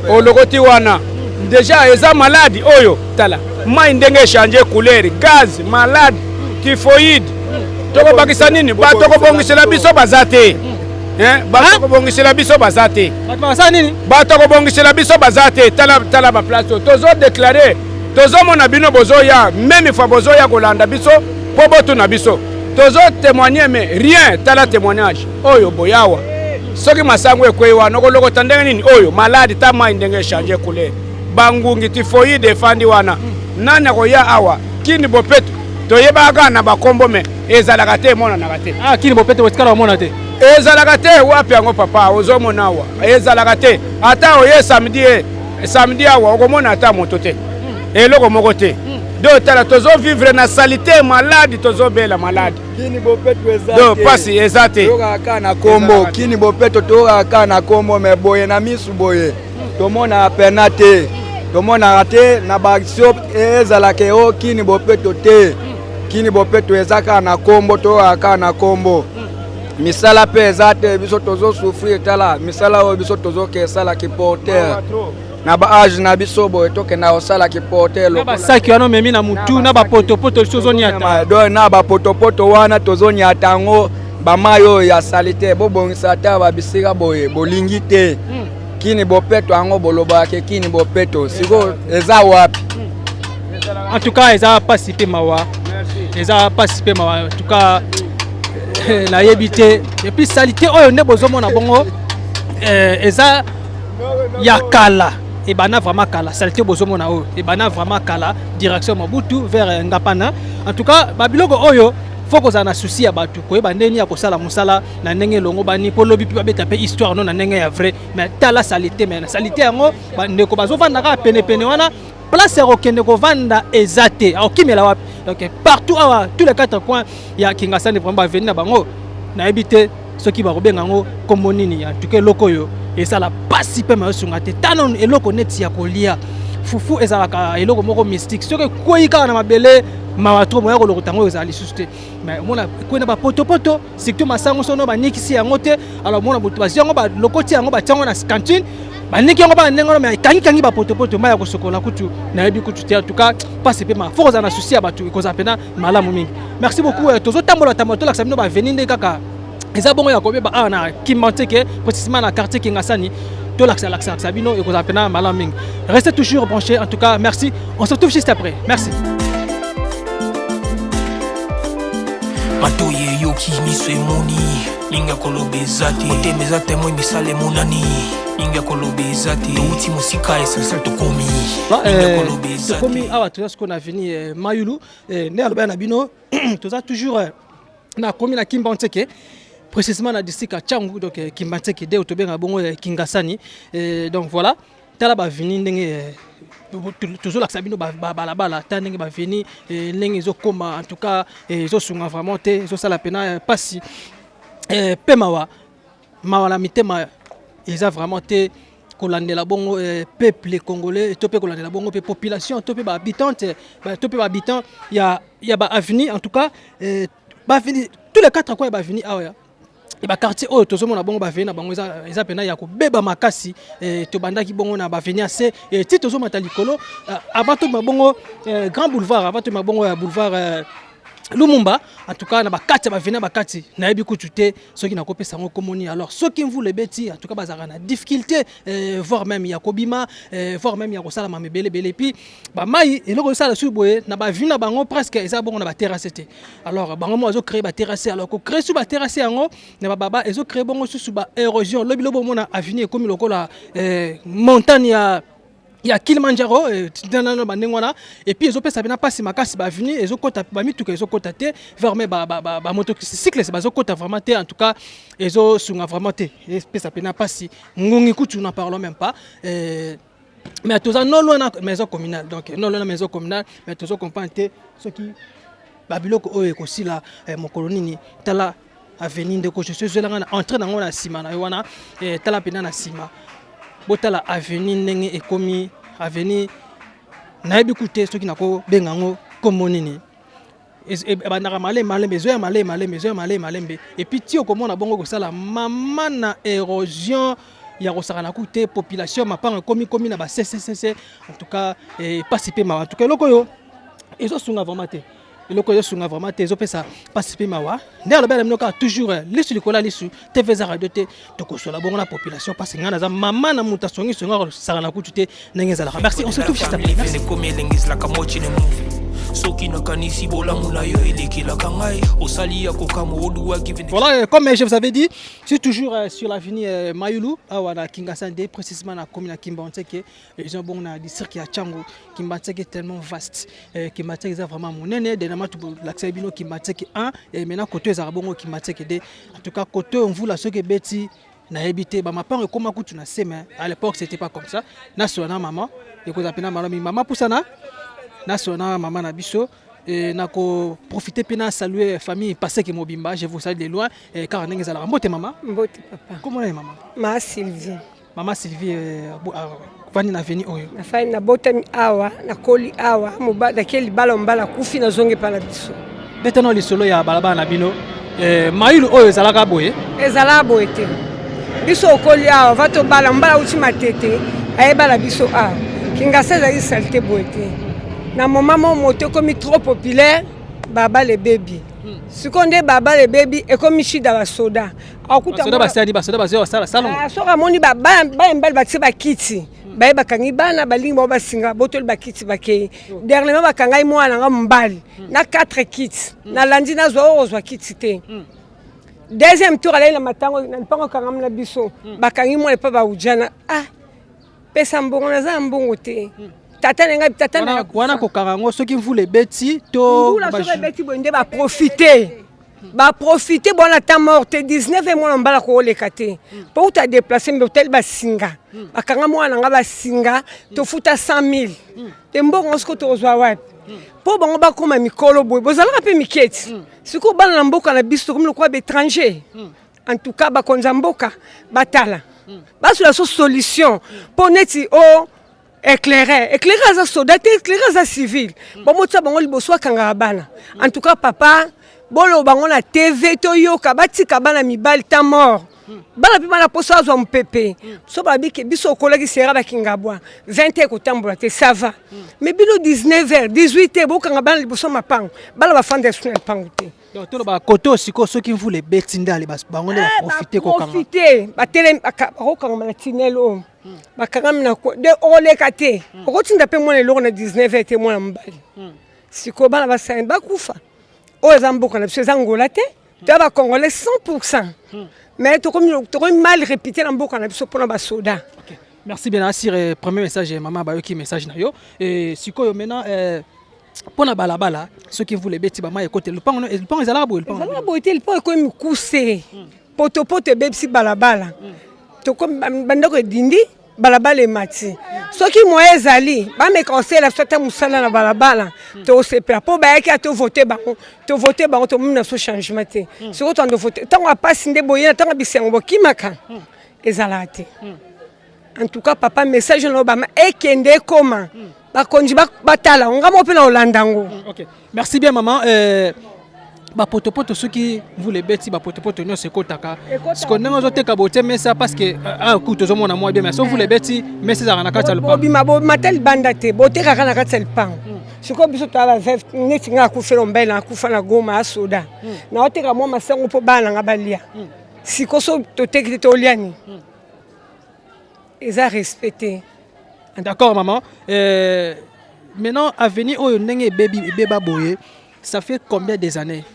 Speaker 17: olokoti wana déjà eza maladi. Oyo tala mai ndenge echange couleur, gaz, malade typhoïde. Tokobakisa nini? Bato kobongisela biso baza te. Bato kobongisela biso baza te.
Speaker 1: Bato basala nini?
Speaker 17: Bato kobongisela biso baza te. Tala, tala baplace oyo tozodéclarer, tozomona bino bozoya, même fois bozoya kolanda biso mpo botuna biso, tozotémoigne, mais rien. Tala témoignage oyo boyawa, soki masango ekwei wana, okolokota ndenge nini? Oyo maladi ta mai ndenge echange couleur, bangungi, typhoïde efandi wana. Nani akoya awa? Kini bopeto toyebaka kaka na bakombo, mais ezalaka te, emonanaka te.
Speaker 1: Ah, kini bopeto botikala omona te?
Speaker 17: Ezalaka te. Wapi yango papa? Ozomona awa ezalaka te. Ata oye samedi, e samedi awa okomona ata moto te, eloko moko te. Donc tala, tozovivre na saleté, maladi, tozobela maladi.
Speaker 18: Kini bopeto eza.
Speaker 17: Donc pasi eza te.
Speaker 18: Toyokaka kaka na kombo kini bopeto, toyokaka kaka na kombo, mais boye na misu boye tomonaka pena te, tomonaka te na baaction ezalaka o kini bopeto te. Kini bopeto eza kaka na kombo, toyokaka kaka na kombo. Misala mpe eza te, biso tozosouffrir. Tala misala oyo biso tozoke esalaki porteur na baage na biso boye, tokenda kosalaki porteur.
Speaker 1: Na basaki wana omemi na mutu, na bapotopoto lisusu ozoniata.
Speaker 18: Donc na bapotopoto wana tozoniata yango, bamai oyo ya saleté. Bobongisa ata babisika boye, bolingi te. Kini bopeto yango bolobaka, kini bopeto sikoyo eza wapi?
Speaker 1: En tout cas eza pasi mpe mawa, eza pasi mpe mawa. En tout cas nayebi te. Et puis saleté oyo nde bozomona bongo, eza ya kala. ebanda vraiment kala. Saleté bozomona oyo ebanda vraiment kala, direction Mobutu vers Ngapana. En tout cas, babiloko oyo faut kozala na souci ya bato, koyeba ndenge ya kosala mosala na ndenge elongo bani, mpo lobi mpe babeta mpe histoire no na ndenge ya vrai. Mais tala saleté, mais na saleté yango, bandeko bazovanda kaka penepene wana, place ya kokende kovanda eza te, akokimela wapi? Donc partout awa, tous les quatre coins ya Kingasani, vraiment baavenue na bango, nayebi te soki bakobenga yango kombo nini. En tout cas, eloko oyo esala pasi mpe mayosunga te. Tano eloko neti ya kolia fufu ezalaka eloko moko mystique, soki ekwei kaka na mabele, mawa trop, moya kolokota yango ezala lisusu te. Mais omona ekwei na bapotopoto, surtout masango, sono banikisi yango te. Alors omona boto bazwi yango, balokoti yango, batia yango na cantine, baniki yango bana ndenge wana, mais ekangikangi bapotopoto, mai ya kosokola kutu nayebi kutu te. En tout cas, pasi mpe ma faut kozala na souci ya bato, ekozala mpena malamu mingi. Merci beaucoup. Tozotambola tambola, tolakisa bino baavenue nde kaka eza bongo ya kobeba awa na Kimbanseke, précisément na quartier Kingasani. Tolakisa lakisa bino, ekozala mpena malamu mingi. Restez toujours branchés. En tout cas, merci, on se retrouve juste après. Merci.
Speaker 7: Matoyi eyoki, miso emoni, mingi ya koloba eza te, motema eza témoin, misala emonani, mingi ya koloba eza te, touti mosika, essentiel tokomi, mingi ya koloba eza te.
Speaker 1: Tokomi awa, toza sikoyo na avenue Mayulu. Nde alobaya na bino, toza toujours na komi na Kimbanseke, précisément na district ya Tshangu, donc Kimbanseke de tobenga bongo Kingasani. Donc voilà, tala baavenue ndenge tozolakisa bino balabala, ta ndenge baavenue ndenge ezokóma. En tout cas, ezosunga vraiment te, ezosala mpena pasi mpe mawa, mawa na mitema. Eza vraiment te kolandela bongo peuple congolais to mpe kolandela bongo mpe population to mpe bahabitante to mpe bahabitant ya baavenue. En tout cas, baavenue, tous les quatre coins ya baavenue awa ya baquartier oyo, tozomona bongo baavenue na bango eza mpena ya kobeba makasi. Tobandaki bongo na baavenue ya se ti tozomata likolo, avant tobima bongo grand boulevard, avant tobima bongo ya boulevard Lumumba. En tout cas, na bakati ya baavenue ya bakati, nayebi kutu te soki nakopesa yango komoni. Alors soki mvula ebeti, en tout cas bazalaka na difficulté, voire même ya kobima, voire même ya kosalama ebele ebele. Et puis bamai, eloko ezosala su boye na baavenue na bango, presque eza bongo na baterrasse te. Alors bango mo bazocréer baterrasse, alors kocréer su baterrasse yango na bababa, ezocréer bongo susu baérosion. Lobi lobi omona avenue ekomi lokola montagne ya Kilimanjaro nano bandenge wana. Et puis ezopesa mpena mpasi makasi, baavenue ezokota, bamituka ezokota te, vraiment bamotocycle bazokota vraiment te. En tout cas, ezosunga vraiment te, epesa mpena mpasi. Ngongi kutu, n'en parlons même pas. Mais toza non loin na maison communale, donc non loin na maison communale, mais tozo comprendre te soki babiloko oyo ekosila mokolo nini. Tala avenue, ndeko, je suis ezwelanga na entrée nango na nsima na yo wana. Tala mpena na nsima, botala avenue ndenge ekomi. Avenue, nayebi ku te soki nakobenga yango kombo nini. Ebandaka malembe malembe, ezoya malembe malembe, ezoya malembe malembe, et puis ti okomona bongo kosala mama na érosion ya kosakana ku te. Population, mapango ekomi komi na baccc. En tout cas, pasi mpe mawa. En tout cas, eloko oyo ezosunga vraiment te, eloko ezosunga vraiment te, ezopesa mpasi mpe mawa. Nde alobi na bino kaka toujours lisu likolo ya lisu. TV eza radio te, tokosola bongo na population, parce ngai naza mama na moto asongisongi, akosaka na kutu te ndenge ezalaka. Merci, on se retrouve juste après. Merci.
Speaker 7: Ekomi elengi, ezalaka mochine movie, soki nakanisi bolamu na yo elekelaka ngai, osali ya kokamwa oduwaki.
Speaker 1: Voilà, comme je vous avais dit, je suis toujours sur l'avenue Mayulu, awa na Kingasani, précisément na commune ya Kimbanseke, eza bongo na district ya Tshangu. Kimbanseke est tellement vaste. Kimbanseke eza vraiment monene. Dernièrement tolakisa bino Kimbanseke 1 et maintenant côté ezalaka bongo Kimbanseke 2. En tout cas, côté mvula soki ebeti, nayebi te, bamapango ekóma kutu na se, mais à l'époque c'était pas comme ça. Nasola na mama, ekozala mpena malamu. Mama, pusana, nasola na mama na biso. Nako profiter mpe na saluer famille Paseke mobimba, je vous salue de loin kaka ndenge ezalaka. Mbote mama.
Speaker 19: Mbote papa.
Speaker 1: Komona ye mama?
Speaker 19: Ma Sylvie.
Speaker 1: Mama Sylvie, vandi na avenue oyo?
Speaker 19: Nafai, nabotami awa, nakoli awa, nake libala, mobali akufi, nazongi epa na biso.
Speaker 1: Betano lisolo ya balabala na bino, Mayulu oyo ezalaka boye?
Speaker 19: Ezalaka boye te. Biso okoli awa, va tobala, mobali auti Matete, ayebala biso awa. Kingasa ezalaki saleté boye te. Na moment mo moto ekomi trop populaire, babala ebebi. Sikoyo nde babala ebebi, ekomi shida, basoda.
Speaker 1: Basoda basali, basoda bazwa basala salongo.
Speaker 19: Soki amoni bana mibali batie bakiti, baye bakangi bana, balingi bao basinga, botoli bakiti, bakei. Dernièrement bakangai mwana nga mobali na 4 kiti. Nalandi, nazwa oyo kozwa kiti te. Deuxième tour alai na matango na lipango, ekangami na biso, bakangi mwana epa baujana. Ah. Pesa mbongo, naza na mbongo te. Tata na ngai, tata na
Speaker 1: wana kokanga yango soki mvula ebeti to
Speaker 19: mbula soki ebeti boye nde baprofite, baprofite bona temps mort te. 19 e mwana mobala kooleka te mpo uta déplace mbe otali basinga bakanga mwana na nga basinga, tofuta 100 000 te. Mbongo siko tokozwa wapi mpo bango bakóma mikolo boye? Bozalaka mpe miketi. Sikoyo bana na mboka na biso tokomi lokola baétranger. En tout cas, bakonzi ya mboka batala, bazwela so solution mpo neti o éclaireur, éclaireur aza soldat te, éclaireur aza civil. Bomotia bango liboso, akangaka bana. En tout cas, papa, boloba bango na TV toyoka, batika bana mibali temps mort. Bana mpe bana mposo azwa mopepe. So babiki biso okolaki sera bakingabwa 20 heures kotambola te, ça va, mais bino 19 heures, 18 heures bokanga bana liboso mapango, bana bafanda esu na lipango te.
Speaker 1: Donc toloba kote oyo sikoyo, soki mvula ebeti nde ale bango nde baprofite kokanga.
Speaker 19: Profite, batelemi, bakokangama na tunnel oyo bakangami na de okoleka te. Okotinda mpe mwana eloko na 19 heures te, mwana mobali. Sikoyo bana basali bakufa. Oyo eza mboka na biso, eza Ngola te. Toya bacongolais 100, mais tokomi mal répété na mboka na biso mpona basoda.
Speaker 1: Merci bien. Asire premier message, mama, bayoki message na yo. Et sikoyo maintenant, mpo na balabala, soki mvula ebeti, bamai ekote lupango, lupango ezalaka boye? Lupango
Speaker 19: ezalaka boye te. Lupango ekomi mikuse, potopoto ebebisi balabala, tokomi bandako edindi, balabala emati. Soki moyen ezali, bameka kosala biso ata mosala na balabala, tosepela. Mpo bayaki ya tovote bango, tovote bango, tomoni na so changement te. Sikoyo toando vote ntango apasi nde boye, na ntango bisengo bokimaka, ezalaka te. En tout cas, papa, message na bama ekende, ekoma bakonzi batala nga moko mpe na kolanda yango.
Speaker 1: Ok, merci bien, maman. Bapotopoto, soki mvula ebeti, bapotopoto nyonso ekotaka. Siko ndenge ozoteka botie mesa, parce que ku tozomona mwa bien, mais so mvula ebeti, mesa ezalaka na kati ya lopango.
Speaker 19: Bobima, bobima te libanda te, botekaka na kati ya lipango. Sikoyo biso toya baveuve, neti nga akufela mobali na akufa na Goma asoda, naoteka mwa masango mpo bana na nga balia. Sikoyo so toteki te, tolia nini? Eza respecté.
Speaker 1: D'accord, maman. Maintenant, avenue oyo, ndenge ebebi, ebeba boye, ça fait combien des années?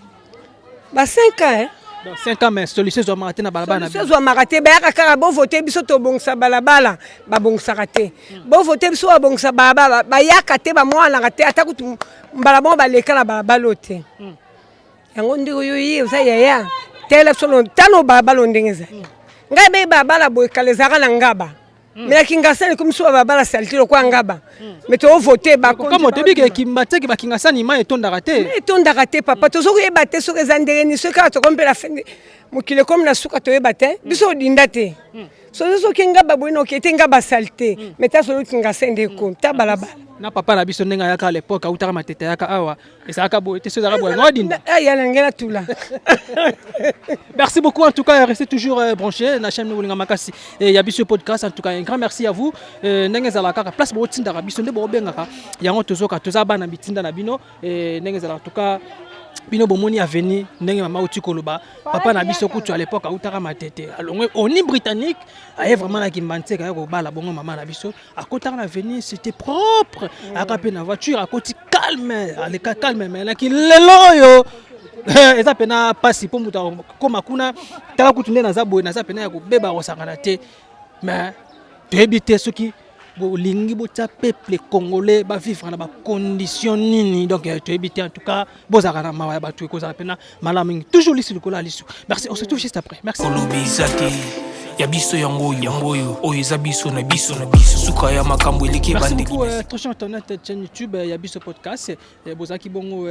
Speaker 19: Ba 5 ans, hein?
Speaker 1: Donc 5 ans, mais solution ezwamaka te na balabala na
Speaker 19: solution ezwamaka te. Bayaka kaka, bovote biso tobongisa balabala, babongisaka te. Bovote biso, babongisa balabala, bayaka te, bamwanaka te. Ata kutu mbala moko baleka na balabala oyo te. Yango ndenge oyo ye oza yaya, tala biso, tala balabala oyo ndenge ezali. Ngai be balabala boye kala ezalaka na Ngaba, mais na Kingasani komi so balabala saleté lokola Ngaba, mais tovote.
Speaker 1: Comme toyebi ke Kimbanseke, bakingasani, mai etondaka te.
Speaker 19: Etondaka te, papa. Tozo koyeba te soki eza ndenge nini, soki kaka tokomi mpe na fin mokili, ekomi na suka, toyeba te. Biso odinda te. Soki soki Ngaba boye, noke te, Ngaba saleté, mais ta solo Kingasani nde ekomi ta balabala.
Speaker 1: Na papa na biso ndenge ayaka à l'époque, autaka Matete, ayaka awa, ezalaka boye te. So ezalaka boye, ngo dinda.
Speaker 19: Ya na ngai natula.
Speaker 1: Merci beaucoup. En tout cas, restez toujours branchés na chaîne Bolinga Makasi et ya biso podcast. En tout cas, un grand merci à vous. Ndenge ezalaka kaka, place botindaka biso nde bobengaka yango, tozoka, toza bana bitinda na bino. Ndenge ezalaka, en tout cas, bino bomoni avenue ndenge mama uti koloba. Papa na biso kutu à l'époque autaka Matete, alongwe oni britannique, aye vraiment na Kimbanseke, aye kobala bongo mama na biso. Akotaka na avenue, c'était propre, ayaka mpe na voiture, akoti calme, aleka calme. Mais naki lelo oyo eza mpena mpasi mpo moto akóma kuna. Tala kutu nde naza boye, naza mpena ya kobeba, kosangana te. Mais toyebi te soki bolingi botia peuple congolais bavivre na bacondition nini. Donc toyebi te. En tout cas, bozalaka na mawa ya bato, ekozala mpena malamu mingi. Toujours lisu likolo ya lisu. Merci, on se retrouve juste après. Merci.
Speaker 7: Koloba eza te, ya biso yango oyo, yango oyo, oyo eza biso na biso na biso. Suka ya makambo eleki
Speaker 1: Merci
Speaker 7: ebandeli.
Speaker 1: beaucoup, très cher internet, chaîne YouTube ya biso podcast. Bozalaki bongo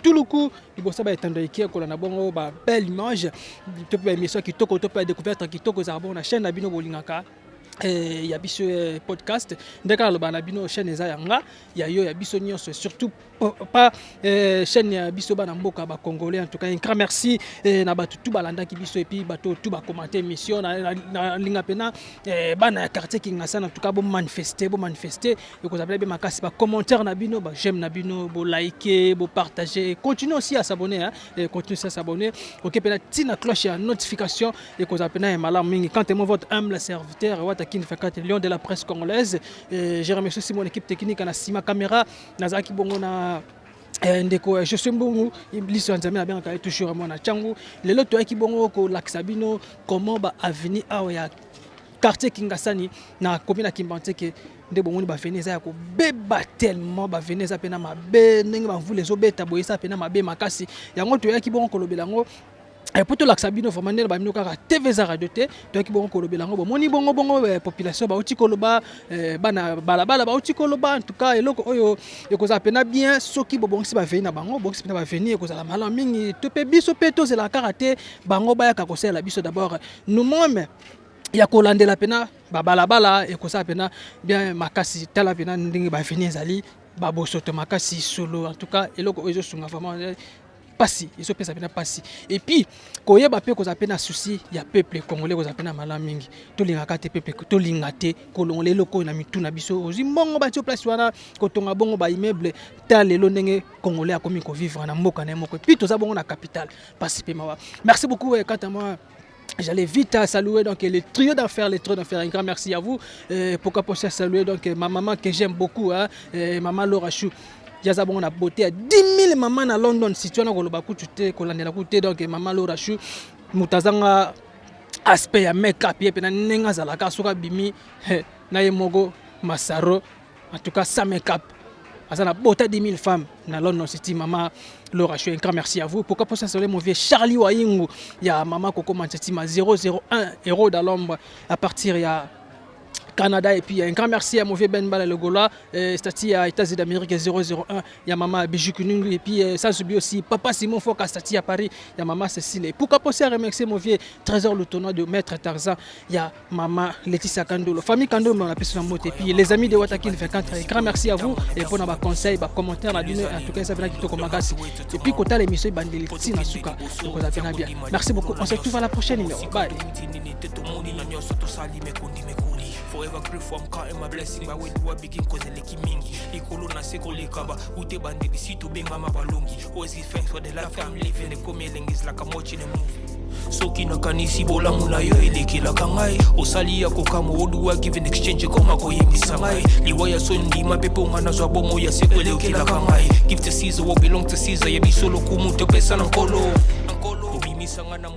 Speaker 1: tuluku liboso baetando eki kolanda bongo babelle image to mpe baémission kitoko to mpe badécouverte kitoko ezalaka bongo na chaîne na bino bolingaka, ya biso podcast. Nde kaka loba na bino, chaîne eza ya nga, ya yo, ya biso nyonso, surtout pas chaîne ya biso bana mboka bacongolais. En tout cas, un grand merci na bato tu balandaki biso et puis bato tu bacommenter émission. Nalinga mpena bana ya quartier Kingasana, en tout cas, bomanifeste, bomanifeste, ekozala mpe makasi. Bacommentaire na bino, baj'aime na bino, bolike, bopartage, continue aussi à s'abonner, hein, et continue aussi à s'abonner. Ok, mpena ntina cloche ya notification, ekozala mpena ya malamu mingi. Quant à moi, votre humble serviteur Watakin Fakati, lion de la presse congolaise, et je remercie aussi mon équipe technique na sima caméra. Nazalaki bongo na ndeko je suis mbongo liso ya Nzambe, nabengaka ye toujours mwana ntango. Lelo toyaki bongo kolakisa bino comment ba avenue awa ya quartier Kingasani na commune ya Kimbanseke. Nde bomoni baveni eza ya kobeba tellement, baveni eza mpena mabe, ndenge bamvula ezobeta boye eza mpena mabe makasi. Yango toyaki bongo kolobela yango po tolakisa bino vraiment ndenge babino kaka TV eza radio te. Toyaki bongo kolobela yango, bomoni bongo bongo population bauti koloba, bana balabala bauti koloba. En tout cas, eloko oyo ekozala mpena bien soki bobongisi baveni na bango, bobongisi mpena baveni, ekozala malamu mingi. To mpe biso mpe tozela kaka te bango bayaka kosalela biso, d'abord nous-mêmes ya kolandela mpena babalabala, ekozala mpena bien makasi. Tala mpena ndenge baveni ezali babosoto makasi solo. En tout cas, eloko oyo ezosunga vraiment pasi, ezopesa mpena pasi. Et puis koyeba mpe kozala mpe na souci ya peuple congolais, kozala mpe na malamu mingi. Tolingaka te peuple, tolinga te kolongola eloko oyo na mitu na biso. Ozwi mbongo, batie place wana, kotonga bongo baimmeuble. Ta lelo ndenge congolais akomi kovivre na mboka na ye moko, et puis toza bongo na capitale, pasi mpe mawa. Merci beaucoup. Quant à moi, j'allais vite à saluer donc le trio d'enfer, le trio d'enfer. Un grand merci à vous. Pourquoi pas saluer donc ma maman que j'aime beaucoup, hein, maman Laura Chou. Yaza bongo na beauté ya 10 000 mama na London City wana, koloba kutu te, kolandela kutu te. Donc mama Laura Chou, moto azanga aspect ya make-up, ye mpena ndenge azalaka soki abimi na ye moko masaro. En tout cas, sans make-up, aza na bota 10 000 femmes na London City. Mama Laura Chou, un grand merci à vous. Pourquoi pas saluer mon vieux Charlie Waingu, ya mama Coco Manchetima 001, héros dans l'ombre à partir ya Canada. Et puis un grand merci à mon vieux Ben Bala le Gola, statut à États-Unis d'Amérique 001, il y a maman Bijou Kunungu. Et puis sans oublier aussi papa Simon Foka, statut à Paris, il y a maman Cécile. Et pourquoi pas aussi remercier mon vieux Trésor le tournoi de Maître Tarzan, il y a maman Laetitia Kandolo, famille Kandolo, on appelle son mot. Et puis les amis de Watakil 24, un grand merci à vous et pour nos conseils, bah, commentaires, la en tout cas ça vient qui makasi. Et puis côté l'émission bandeli tina suka, donc on a bien. Merci beaucoup, on se retrouve à la prochaine numéro. Bye.
Speaker 7: Forever grateful, I'm counting my blessing. But where do I begin? 'Cause eleki mingi likolo na se koleka ba ute bandeli si tobengama balongi. Always give thanks for the life I'm living. Ekomi elengi, it's like I'm watching a movie. Soki nakanisi bolamu na yo elekelaka ngai, osali ya kokamwa. Oduwa give in exchange ekoma koyembisa ngai liwa ya soni, ndima mpe mpo nga nazwa bomo ya seko elekelaka ngai. Give to Caesar what belong to Caesar. Ya biso lokumu topesa na Nkolo, obimisanga na